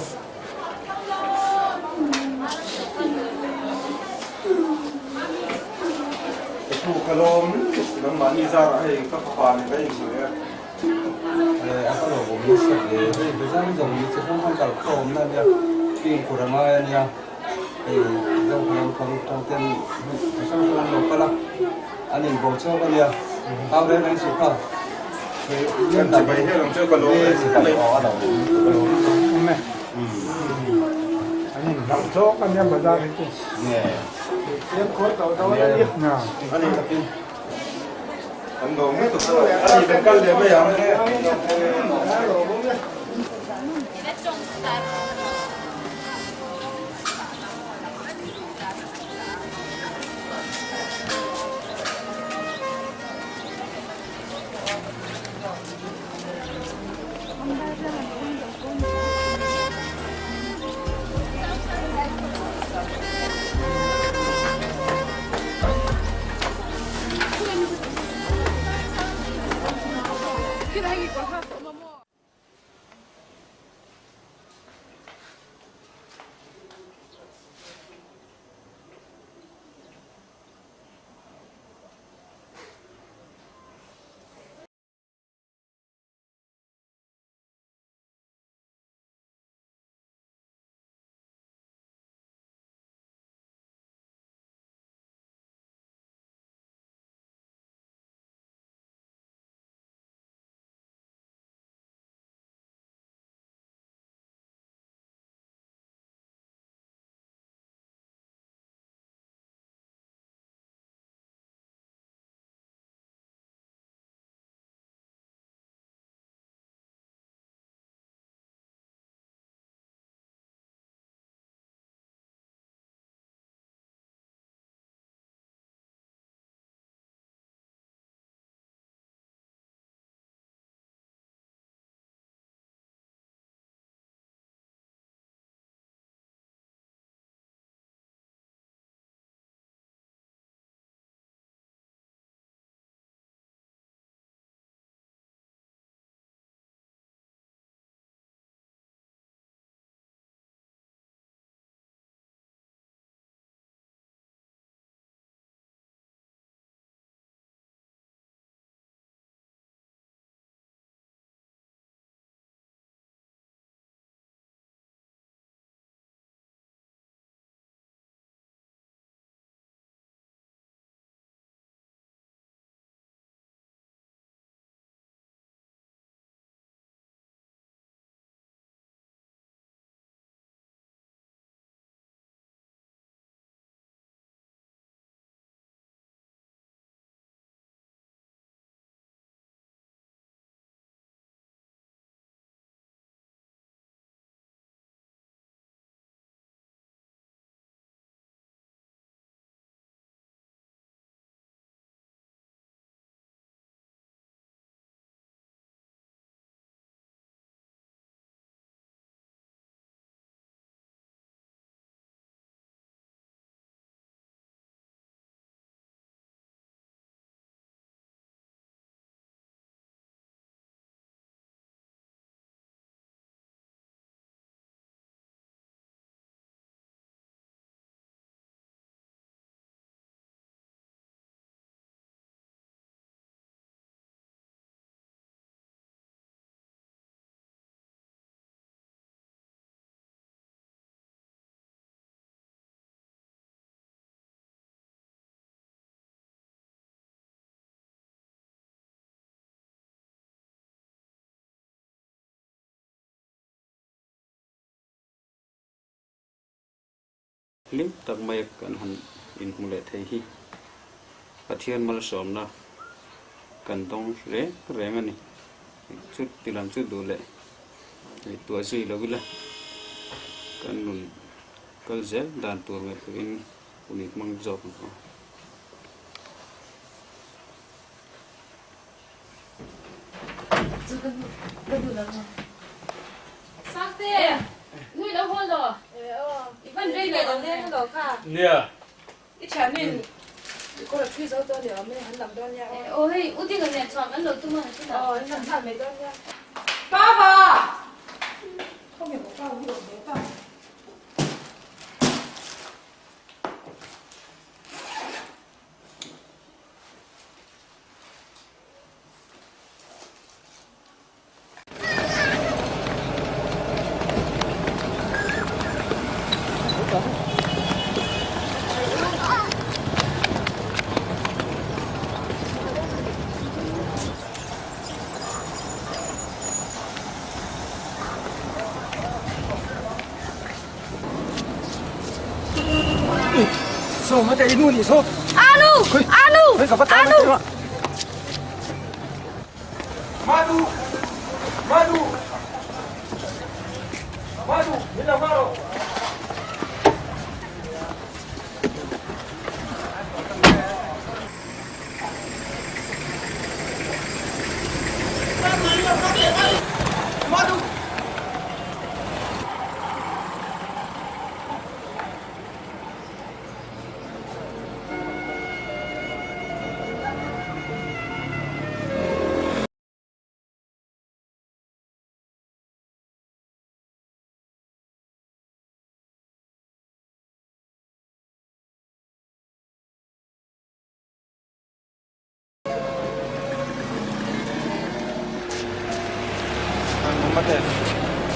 S6: Ka pu ka lawm nangmahni zarah hei ka fapa nen ka inhmu leh a.
S17: A ka lo awm nasa hle. Hei bazar zawng hi chi hrang hrang kal khawm na ania, fimkhur a ngai ania. Hei zokhawm lampang tang ten chi hrang hrang an lo kal a, an inbo chawk ania. Hau reng reng suh kha.
S6: Kan chibai hian ang chu ka lawm em mai.
S17: Aw a lo awm e.
S10: An inhlauh chawk ania bazar hi chu.
S17: Nge.
S10: Fimkhur tawh dawn ania.
S6: Ani takin. An lo mai tawh a ni kan kal leh mai ang.
S1: Hlim tak mai kan han inhmu leh thei hi Pathian malsawmna kan dawng reng reng a ni. Chu ti lam chu duh leh ngaihtuah zui lo ila kan nun kal zel dan tur ngaihtuahin hun inhmang zawk ang aw.
S16: Chu ka nu ka nu lo. Sangte, nui lo haw lo. I van rei leh lo
S9: leng lo kha.
S1: Nia.
S9: I thianin i kawr a thui zo dawn ni awm e, han lam dawn nia.
S16: Aw hei, u Dinga nen chuan kan lo tum a ni thin a.
S9: Aw, an lam nghal mai dawn nia. Papa! Khawnge maw pa hi awm ve ta.
S17: Saw mate i nu nih saw.
S16: Anu! Anu! Anu!
S17: Madu! Madu! Madu! Min lo nghah rawh. Madu!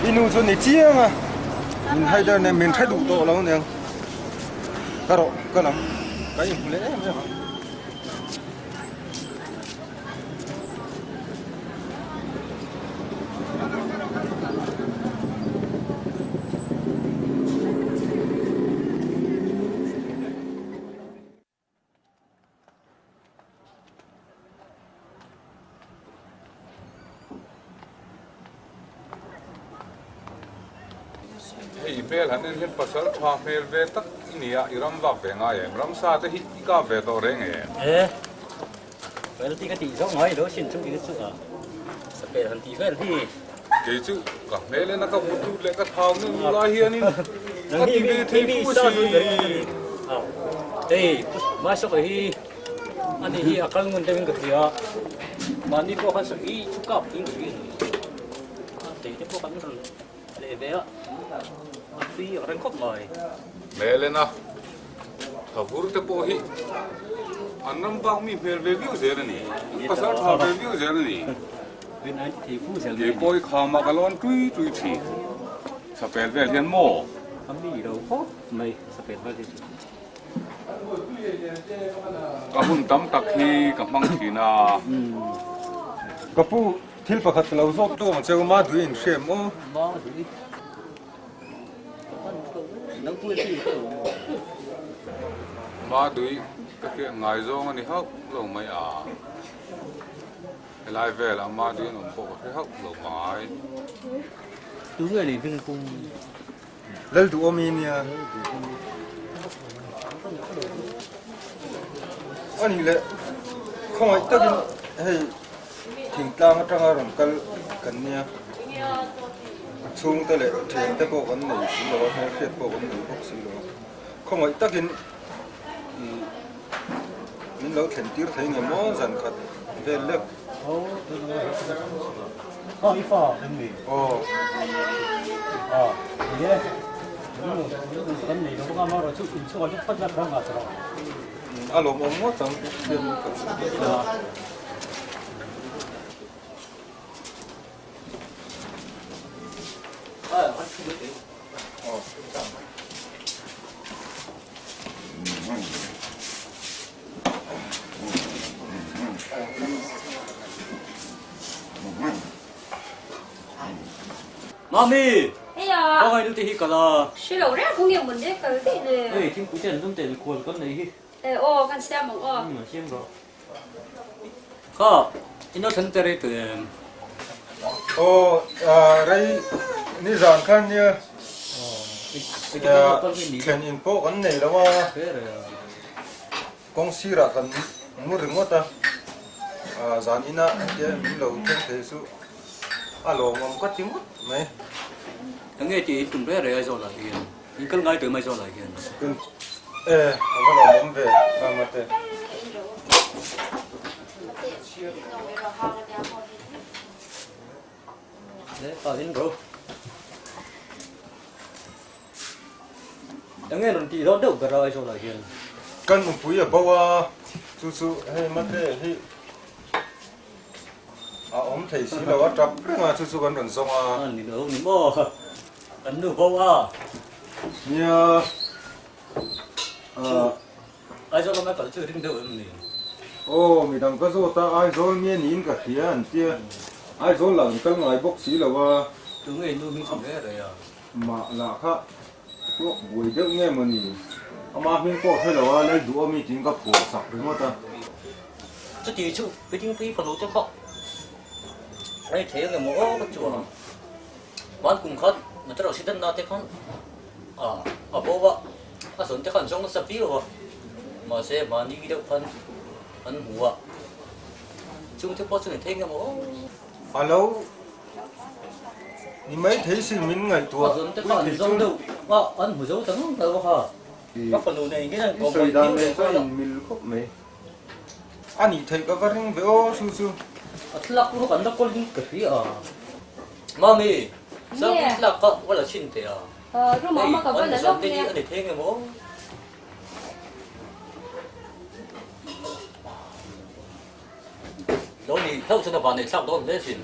S17: I nu chu ni chiang a, min haider nen min hre duh tawh lo aniang. Ka rawh ka lam ka inhmu leh em em ang.
S18: Hei hmel han en hian pasal tha hmel ve tak i ni a, i ram vak ve ngai em? Ramsa te hi i kap ve tawh reng em?
S4: E, vel ti ka tih zawk ngai lo sin chu kei chu a sapel han tih vel hi.
S18: Kei chu ka hmel en a ka vut lut leh ka thau nem lai hianin ka ti ve thei fu a si.
S4: Hei, Maisawka hi ani hi a kal ngun deuhin ka hria a, mahni pawh khan sawi chu kap in ka hria a ni. A tei te pawh kan rawn leh ve a, a tui a reng khawp mai.
S18: Hmel en a, thavur te pawh hi an ram bak mi hmel ve viau zel a ni, an pasal tha ve viau zel a ni. Kei pawh i khamah ka lawn tui tui thin. Sapel vel hian maw?
S4: A mi lo khawp mai sapel vel hi chu.
S18: Ka hun tam tak hi ka hmang thin a.
S6: Ka pu, thil pakhat ka lo zawk tu ang che u, ma dui in hriam aw.
S4: Ma dui.
S18: Ma dui ka hriat ngai zawng a ni hauh lo mai a. Helai velah mah ding awm pawh ka hre hauh lo mai.
S4: Tu nge ni hming pum?
S6: Lal duhawm i nia. A nih leh khawngaih takin hei thingtlang atanga rawn kal kan nia. Chhungte leh thiante pawh kan nei si lo a, hmelhriat pawh kan nei bawk si lo a. Khawngaih takin Min lo thlen tir thei nge maw zan khat vel lek.
S4: Aw i fa em ni?
S6: Aw.
S4: A ni e. Kan nei lo bawk a marawh chu inchhungah chu phawt la kha ngah tawh.
S6: A lawmawm ngawt ang thiam ka
S4: Mami!
S5: Heya!
S2: a.
S4: Ka ngaihnu te hi kal a.
S3: Hre lo reng khaw nge mawn le kal daih le.
S4: Hei thingpui te an lum teh mikhual kan nei hi.
S3: E aw kan siam ang aw.
S4: Umm siam rawh. Kha i no thlen te rei tawh em?
S6: Aw rei nizan khan nia thlen in pawh kan nei lo a. Kawng sirah kan mu ringawt a, zan inah engtia min lo thleng thei chu a lawmawm ka ti ngawt mai.
S4: Enge tih in tum reng reng Aizawl ah hian? In kal ngai tawh em Aizawl ah hian?
S6: E, a va lawmawm ve Mama te.
S4: Le, pa in ro. Enge rawn tih dawn deuh ber a Aizawl ah hian?
S6: Kan nupui a bo a, chu chu hei mate hi a awm thei si lo a, tap reng a, chu chu kan rawn zawng a.
S4: A ni lo ni maw? Kan nu bo a.
S6: Nia.
S4: Aizawl lama kal chu ring deuh em ni?
S6: Aw, midang ka zawt a, Aizawl nge niin ka hria an tia. Aizawl lah an kal ngai bawk si lo a.
S4: Tunge nu hming chhun reng reng a?
S6: Mah lah kha tuak buai deuh nge maw ni? Ama hming pawh hre lo a, lei duh ami tiin ka phuah sak ringawt a.
S4: Chuti chu Pitingpui fanu te kha a ni thei ange maw aw ka chuang. Van kum khan motor accident na te khan a bo a, a zawn te khan zawng nasa viau a, mahse mahni deuh khan an hmu a, chung te pawh chu ni thei nge maw aw.
S6: A lo Ni mai thei sin min ngaihtuah
S4: A zawn te kha an zawng deuh a, an hmu zo ta ngang lo kha. Ka fanu nei ngei an kawm
S6: Sawi dan nen chuan in mil khawp mai. A nih theih ka va ring ve aw chu chu.
S4: A thlalak pawh kan la kawl in ka hria a. Mami, Sangpui thlalak kha va la chhin teh a.
S3: Room ah ka va la lawk nia.
S4: Hei, an zawn te hi a ni thei nge maw? Lo ni hlauh chuan a van neih thlak dawn hle thin.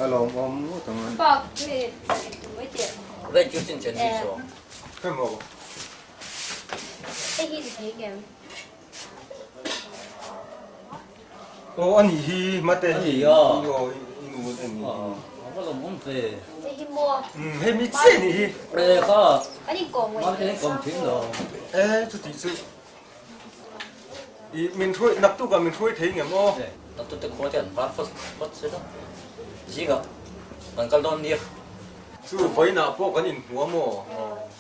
S6: A lawmawm ngawt ang a.
S3: Park hi mai teh.
S4: Ven chu chin chen hi saw.
S6: Hei maw.
S3: Hei hi ni thei ngem.
S6: Aw a nih hi mate.
S4: A ni a.
S6: Aw i nu a ni.
S4: A va lawmawm ve.
S3: Hei hi maw.
S6: Hei mi chiah ni hi.
S4: E kha.
S3: An inkawm ngei.
S4: Mate an inkawm thin lo.
S6: E chuti chu. I min hruai naktuk ah min hruai thei ngem aw.
S4: Naktuk te khua te an var phawt phawt se la. Zingah kan kal dawn nia.
S6: Chu vawiinah pawh kan inhmu a maw?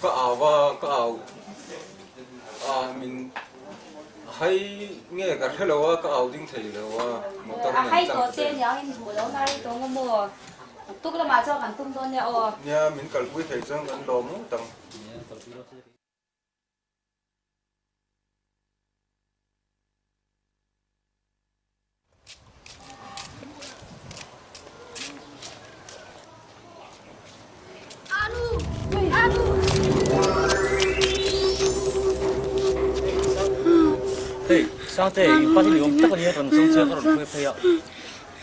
S6: Ka au a, ka au a min hai nge ka hre lo a, ka au ding thei lo a motor
S3: A
S6: nen
S3: hai
S6: tlang
S3: tawh
S6: te.
S3: che niang in hmuh lo na rei tawng a maw? Naktuk lamah chuan kan tum dawn nia aw.
S6: Nia min kalpui thei chuan kan lawm ngawt ang.
S4: Hei, Sangte, in pa hi ni awm tak a nia, rawn zawng che a, ka rawn hruai phei a.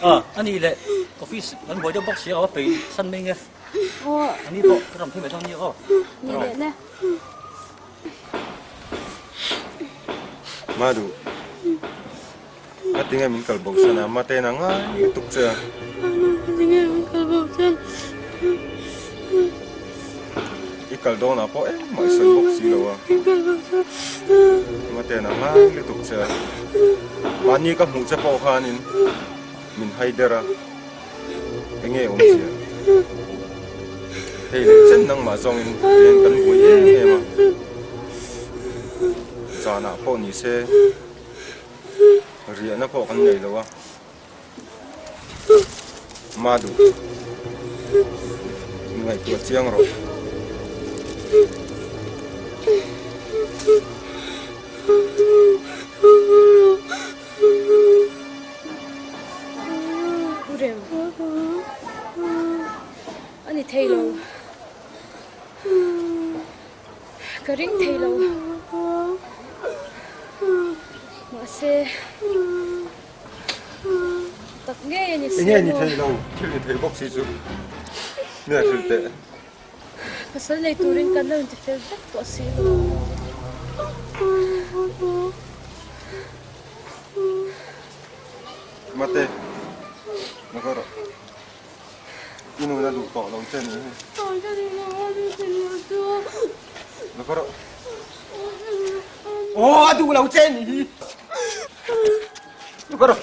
S4: A, a ni leh, office kan buai deuh bawk si a, a peih san mai nge. A ni pawh, ka rawn phei mai dawn nia aw.
S16: Ni leh le.
S6: Madu, a tinge min kal bo san a, Mate na ngai lutuk che a.
S11: Madu, a tinge min kal bo san.
S6: I kal dawn ah pawh engmah i sawi bawk si lo a.
S11: Min kal bo san.
S6: Mate na ngai lutuk che a. Mahni ka hmuh che pawh khanin min hai der a. Enge awmzia? Hei leh chen nangmah zawngin tihian kan buai em em a, zanah pawh ni se riahna pawh kan nei lo a, Madu ngaihtuah chiang rawh.
S16: U Rem, a ni thei lo. Ka ring thei lo. Mahse, tak ngei a ni si
S6: Enge ni thei lo, thil ni thei bawk si chu. Nia hrilh teh.
S16: Pasal nei turin kan lo inti fel vek tawh si lo.
S6: Mate, na kawr rawh. I nun a duh tawh lo che nih hi. Lo kal rawh. Aw a duh lo che nih hi. Lo kal rawh.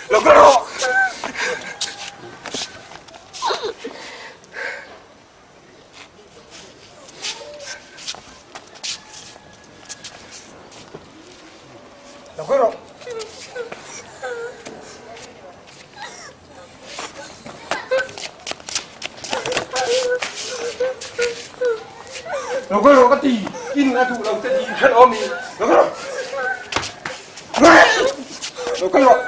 S6: Lo kal rawh. Lo kal rawh. Lo kal rawh ka ti. I nun a duh lo che tih i hre lo ami? Lo kal rawh. Lo kal rawh.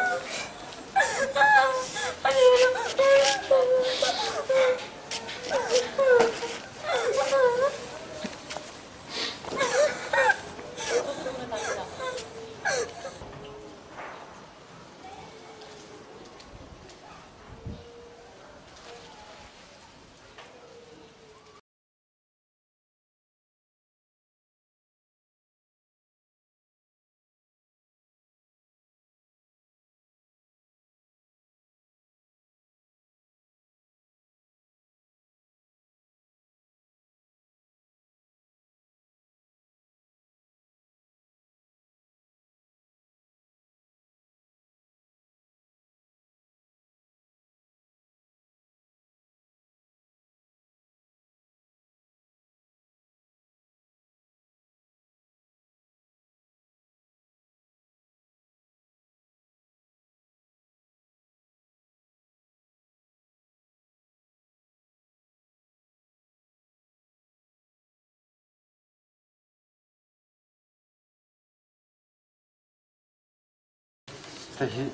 S6: Hei hi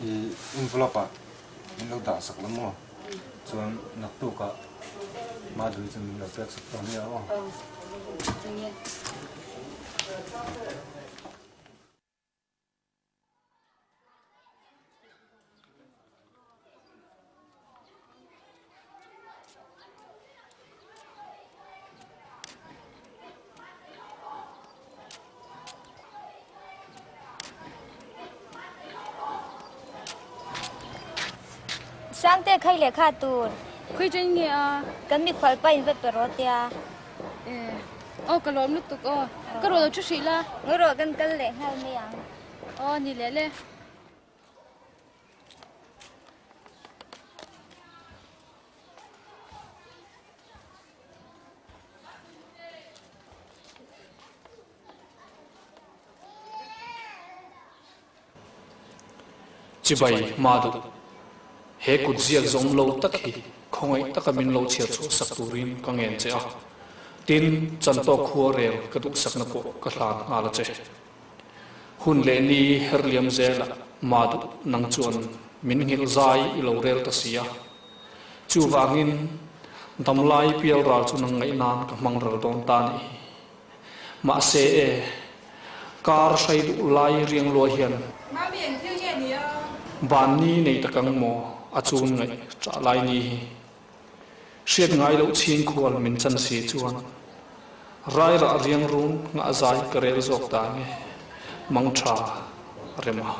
S6: i envelope ah min lo dah sak la maw? Chuan naktuk ah Madhuri chu min lo pek sak tawh ania aw.
S3: Sangte khai leh kha tur.
S16: Khawi ṭan nge a?
S3: Kan mikhual pa in va pe rawh tia.
S16: Eh, aw ka lawm lutuk aw. Ka rawh lo ṭhu hrih la.
S3: Ngawi rawh kan kal leh nghal mai ang.
S16: Aw ni leh le.
S7: Chibai hma duh. He kut ziak zawm lo tak hi khawngaih taka min lo chhiar chhuah sak turin ka ngen che a. Tin, chantawk khua rel ka duhsakna pawh ka hlan nghal a che. Hun leh ni herliam zelah mah duh nang chuan min nghilh zai i lo rel ta si a. Chuvangin, damlai pial ral chu nang ngaih nan ka hmang ral dawn ta nih hi. Mahse e, kar hrai duh lai riang lua hian.
S9: Mami eng thil nge ni a?
S7: Ban ni nei tak ang maw a chun ngaih ṭah lai ni hi. Hriat ngai loh chhingkhual min chan si chuan rairah riang run nghah zai ka rel zawk ta nge mang ṭha rem a.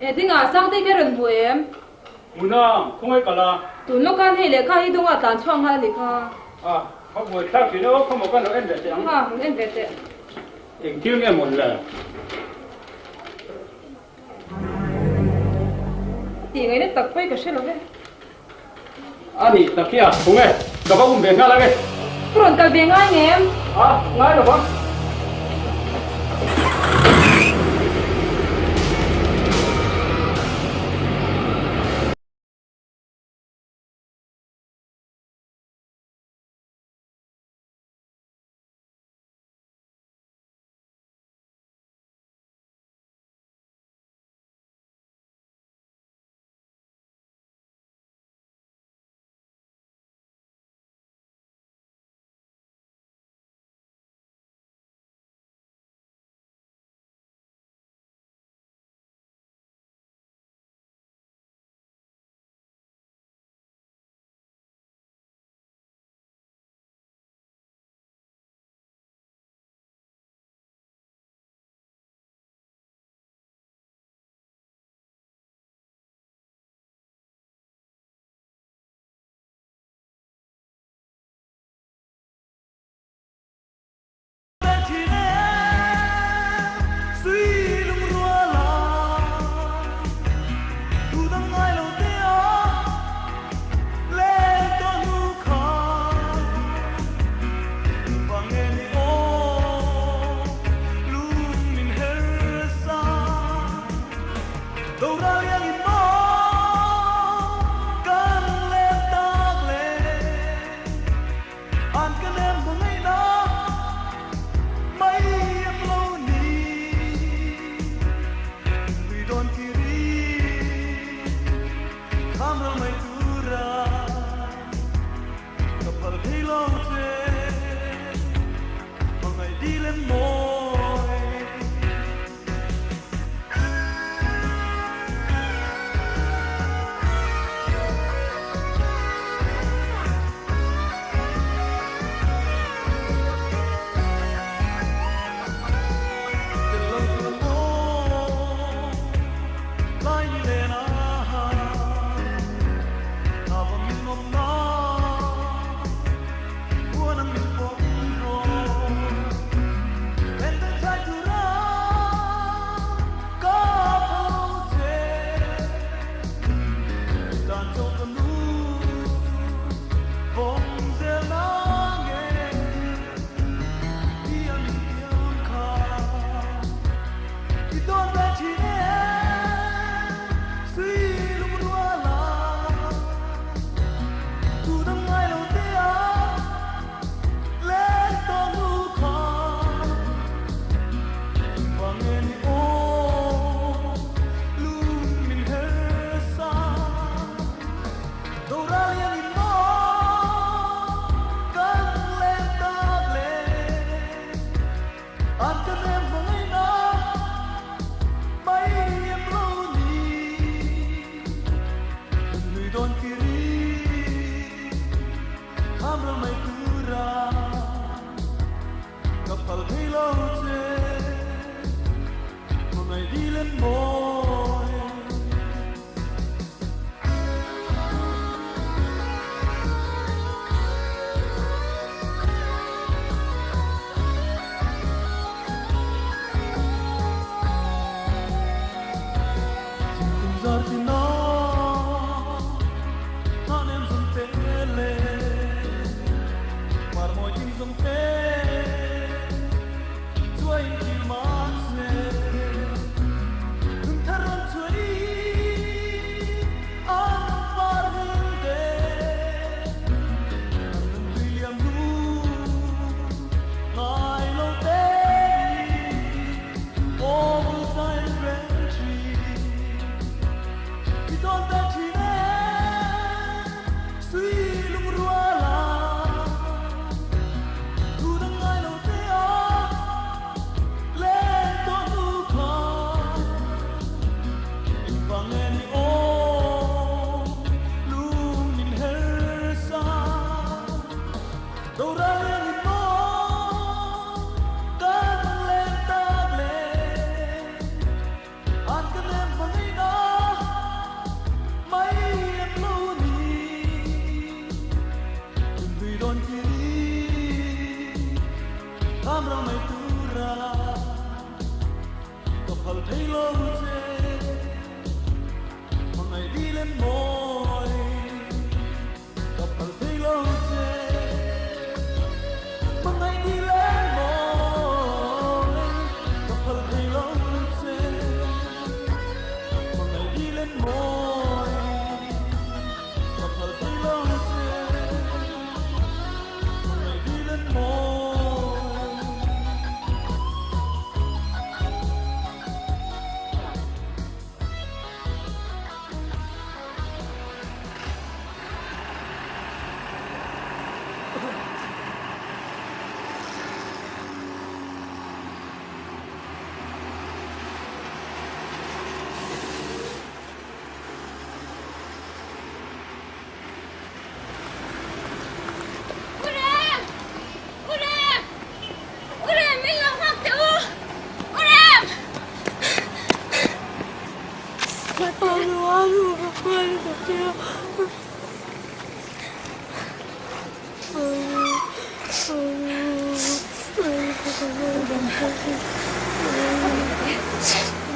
S9: E dingah Sangtei te rawn hmu em?
S1: Hmuna, khawngaih kal a.
S9: Tun lawk khan hei lehkha hi dawngah tlan chhuak nghal a nih kha.
S1: A, ka buai thlak thin aw, khawmaw kan lo en ve teh ang.
S9: Ha, rawn en ve teh.
S1: Engthil nge mawn le?
S9: Tih ngaihna tak pawh hi ka hre lo ve.
S1: A nih tak hi a, Phung e, ka va um ve nghal ang e.
S2: Ka rawn kal ve ngai ngem?
S1: A, ngai lo vang.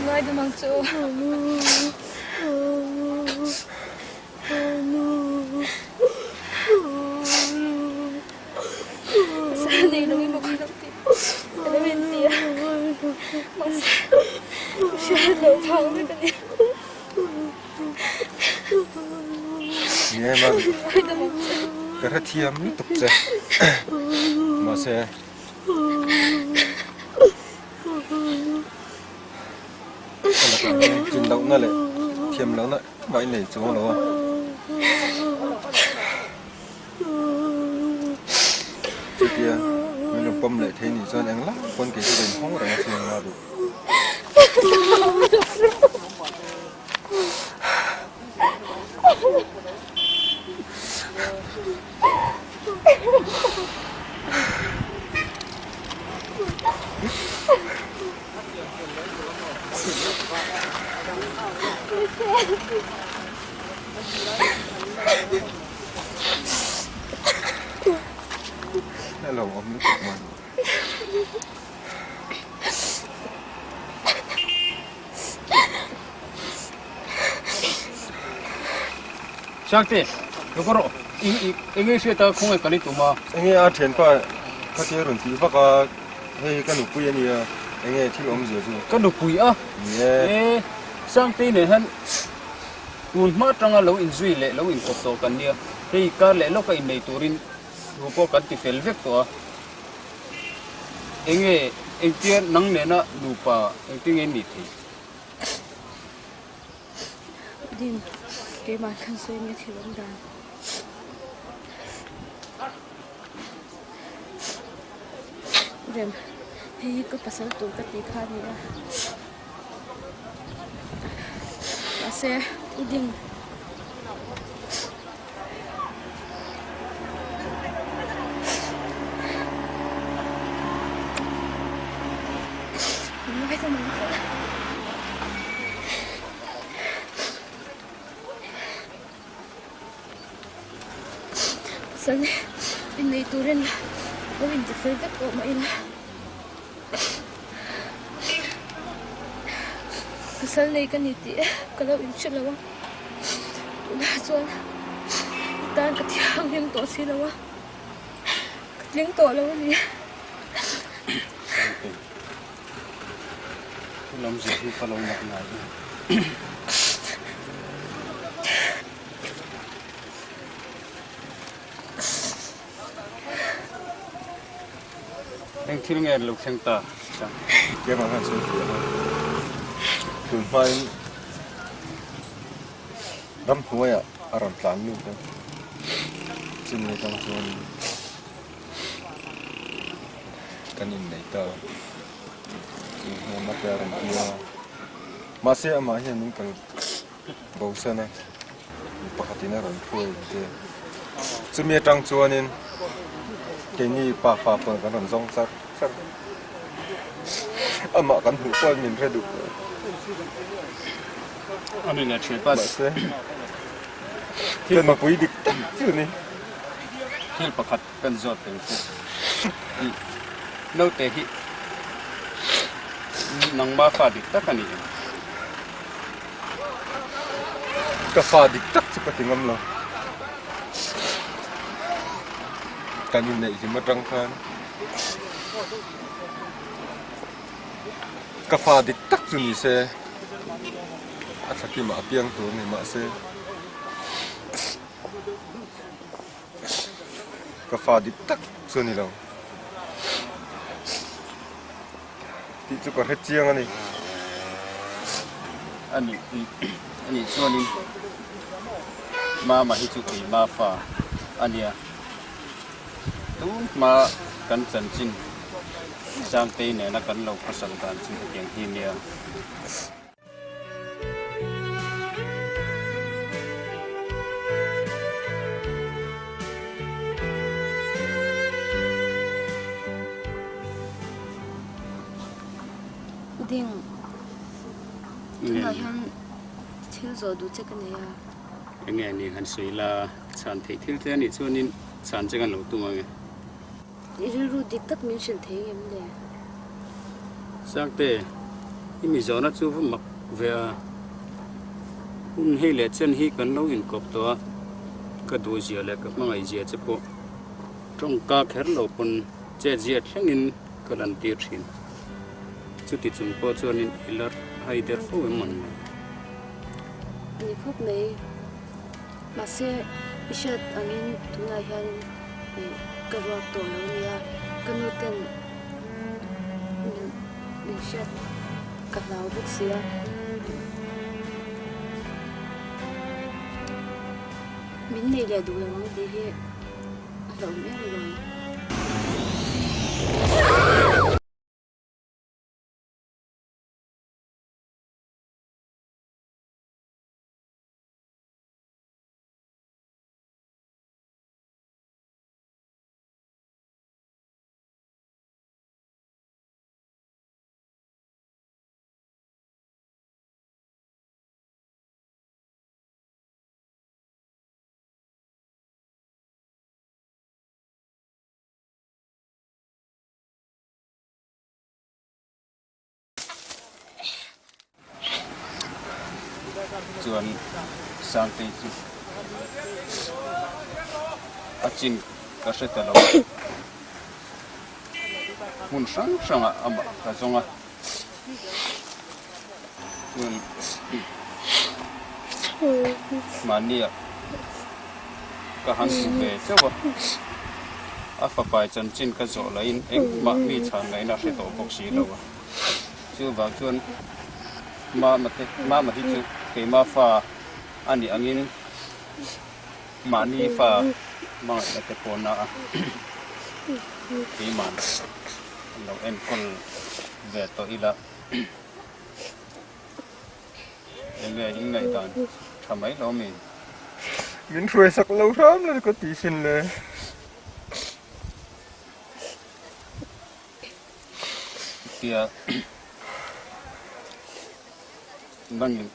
S16: Ngaidam ang chu. Pasal nei lo emaw ka lo ti ka lo in ti a mahse hriat loh vang vek a ni.
S6: Ni em a ka hrethiam lutuk che mahse ka lakah hian tlin lohna leh thiam lohna engmah i nei chuang lo a. Chutia min rawn pawm leh thei nih chuan englam pawn kei chu ka inhawng reng a sin engmah duh. A lo awm lutuk mai.
S1: Sangte, lo kawr rawh. Eng nge hriat a khawngaih kan i tum a?
S6: Eng nge a thianpa khatia rawn tih vak a, hei ka nupui a nia, eng nge thil awmzia chu?
S1: Ka nupui a?
S6: Ni e.
S1: E, Sangtei nen hian tun hma atanga lo inzui leh lo inkawp tawh kan nia, hei kar leh lawka innei turin thu pawh kan ti fel vek tawh a. Eng nge engtia nang nena nupa engtin nge ni thei?
S16: Din, keimah khan sawi nge thil awm dan? Rem, hei hi ka pasal tur ka tih kha a ni a. Mahse, u ding. Pasal innei turin lo intifel vek tawh mah ila pasal nei ka ni tih ka lo inhre lo a. Tunah chuan i tan ka thianghlim tawh si lo a, ka tling tawh lo a ni.
S1: Sangte, thu lam zir hi ka lo mak ngai em? Eng thil nge lo thleng ta?
S6: Keimah khan sawi fiah a, tun hmain ramhnuaiah a rawn tlan lut a, chumi atang chuan kan innei ta a, chu hnuam ate a rawn piang a, mahse amah hian min kal bosan a, mi pakhatin a rawn hruai ang che. Chumi atang chuanin keini pa fa pawh kan rawn zawng char char a, amah kan hmuh pawhin min hre duh lo. Mahse, ka nupui dik tak chu ni.
S1: Thil pakhat kan zawt tel chu i naute hi nangma fa dik tak a ni em?
S6: Ka fa dik tak chu ka ti ngam lo. Kan inneih hlim atang khan ka fa dik tak chu ni se a thlakimah a piang tur ni mahse ka fa dik tak chu ni lo. Tih chu ka hre chiang a ni.
S1: A nih a nih chuanin Mama hi chu keima fa a nia. Tun hma kan chanchin Sangtei nena kan lo khawsak dan chu hetiang hi nia.
S16: Ding tunah hian Thil zawh duh che ka nei a.
S1: Enge ni han sawi la, chhan theih thil te a nih chuanin chhan che kan lo tum ang e.
S16: I rilru dik tak min hrilh thei ngem le?
S1: Sangte, i mi zawhna chu va mak ve a. Hun hei leh chen hi kan lo inkawp tawh a, ka duhzia leh ka hmangaihzia che pawh tawngka kher lo pawn chetzia thlengin ka lantir thin. Chuti chung pawh chuanin i la hai der fo em ang le?
S16: Ni khawp mai. Mahse, i hriat angin tunah hian ka ruak tawh lo nia, ka nu ten min hriat ka hlau bawk si a. Min nei leh duh lo ang tih hi a hlauhawm em alawm.
S1: Chuan Sangtei chu a chin ka hre ta lo a, hmun hrang hrangah amah ka zawng a, chuan mahnia ka han hmu ve chauh a, a fapai chanchin ka zawh lahin engmah mi chhan ngaihna hre tawh bawk si lo a. Chuvang chuan Mama te Mama hi chu keima fa a nih angin mahni fa hmangaihna te pawh na a keiman lo enkawl ve tawh ila enge in ngaihdan tha mai lo mi?
S19: Min hruai sak lo hram la ka ti sin le.
S1: Tia nangin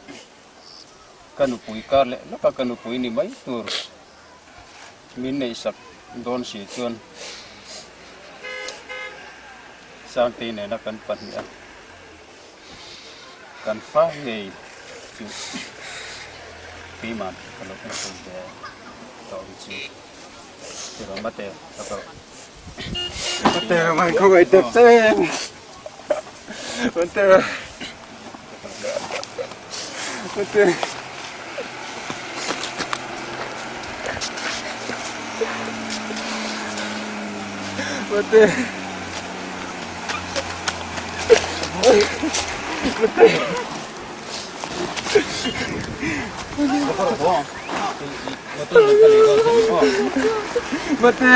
S1: ka nupui kar leh lawk a ka nupui ni mai tur min neih sak dawn si chuan Sangtei nena kan pahnih a kan fa ngei chu keimah ka lo enkawl ve tawh ang chu tiraw mate ka tawh.
S19: Mate mai khaw ngai tep che Mate Mate Mate Mate Mate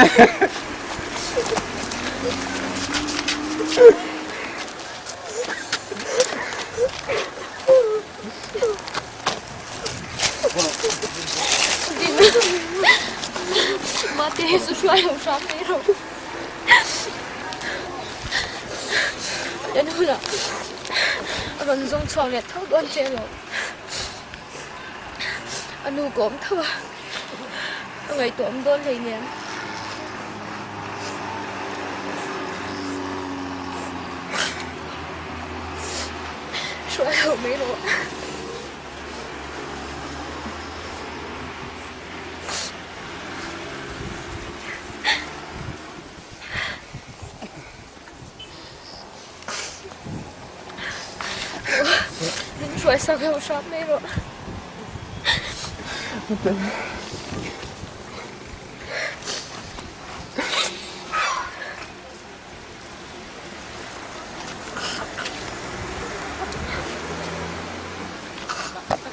S16: Mate hi chu hruai lo hram mai rawh. Len hunah a rawn zawng chhuak leh tho dawn che emaw a nu ka awm tho a a ngaihtuah awm dawn hleinem. Hruai ho mai rawh. Min hruai sak ho hram mai rawh.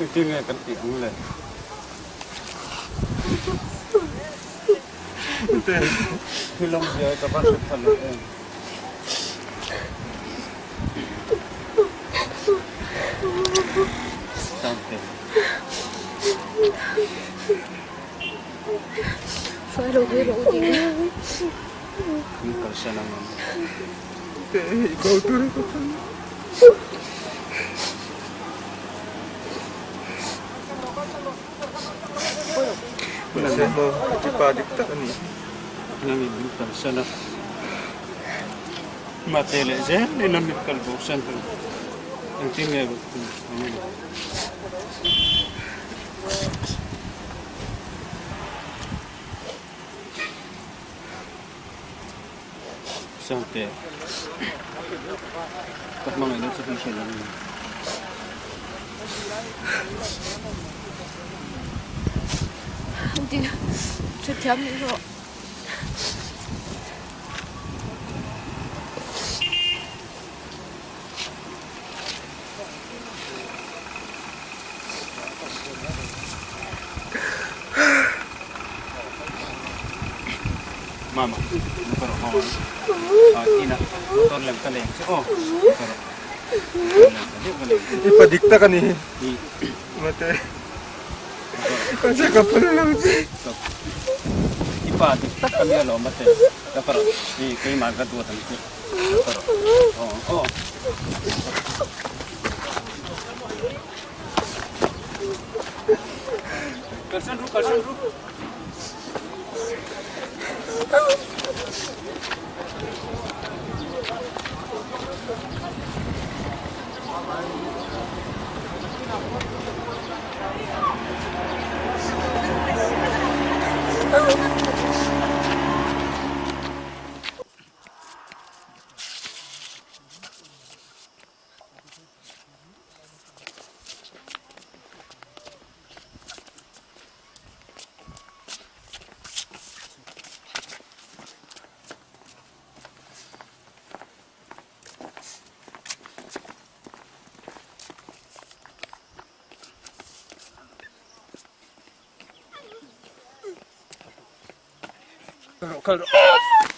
S1: Engtin nge kan tih ang le? Thil awmzia hi ka va hre pha lo em? Sangte.
S16: Hruai lo mai rawh u ding.
S1: Min kalsan ang em?
S19: Hei bo tur ka phal. Mahse maw ka tipa dik tak a nih hi.
S1: Nangin min kalsan a, mate leh zel in a min kal bosan hun engtin nge ang i? Sangte, ka hmangaihna chu hei hre lo ni.
S16: Ding, hrethiam leh rawh.
S1: Mama, ka rawh mama. Ah, ina, motor lem ka leng chu aw. Ka rawh.
S19: I pa dik tak a ni. Mate. Ka che ka phal lo che.
S1: I pa dik tak a ni alawm mate. Ka rawh. I keimah ka duat ang che. Ka rawh. Aw, aw. Kalsan ru, kalsan ru. Kal rawh, kal rawh.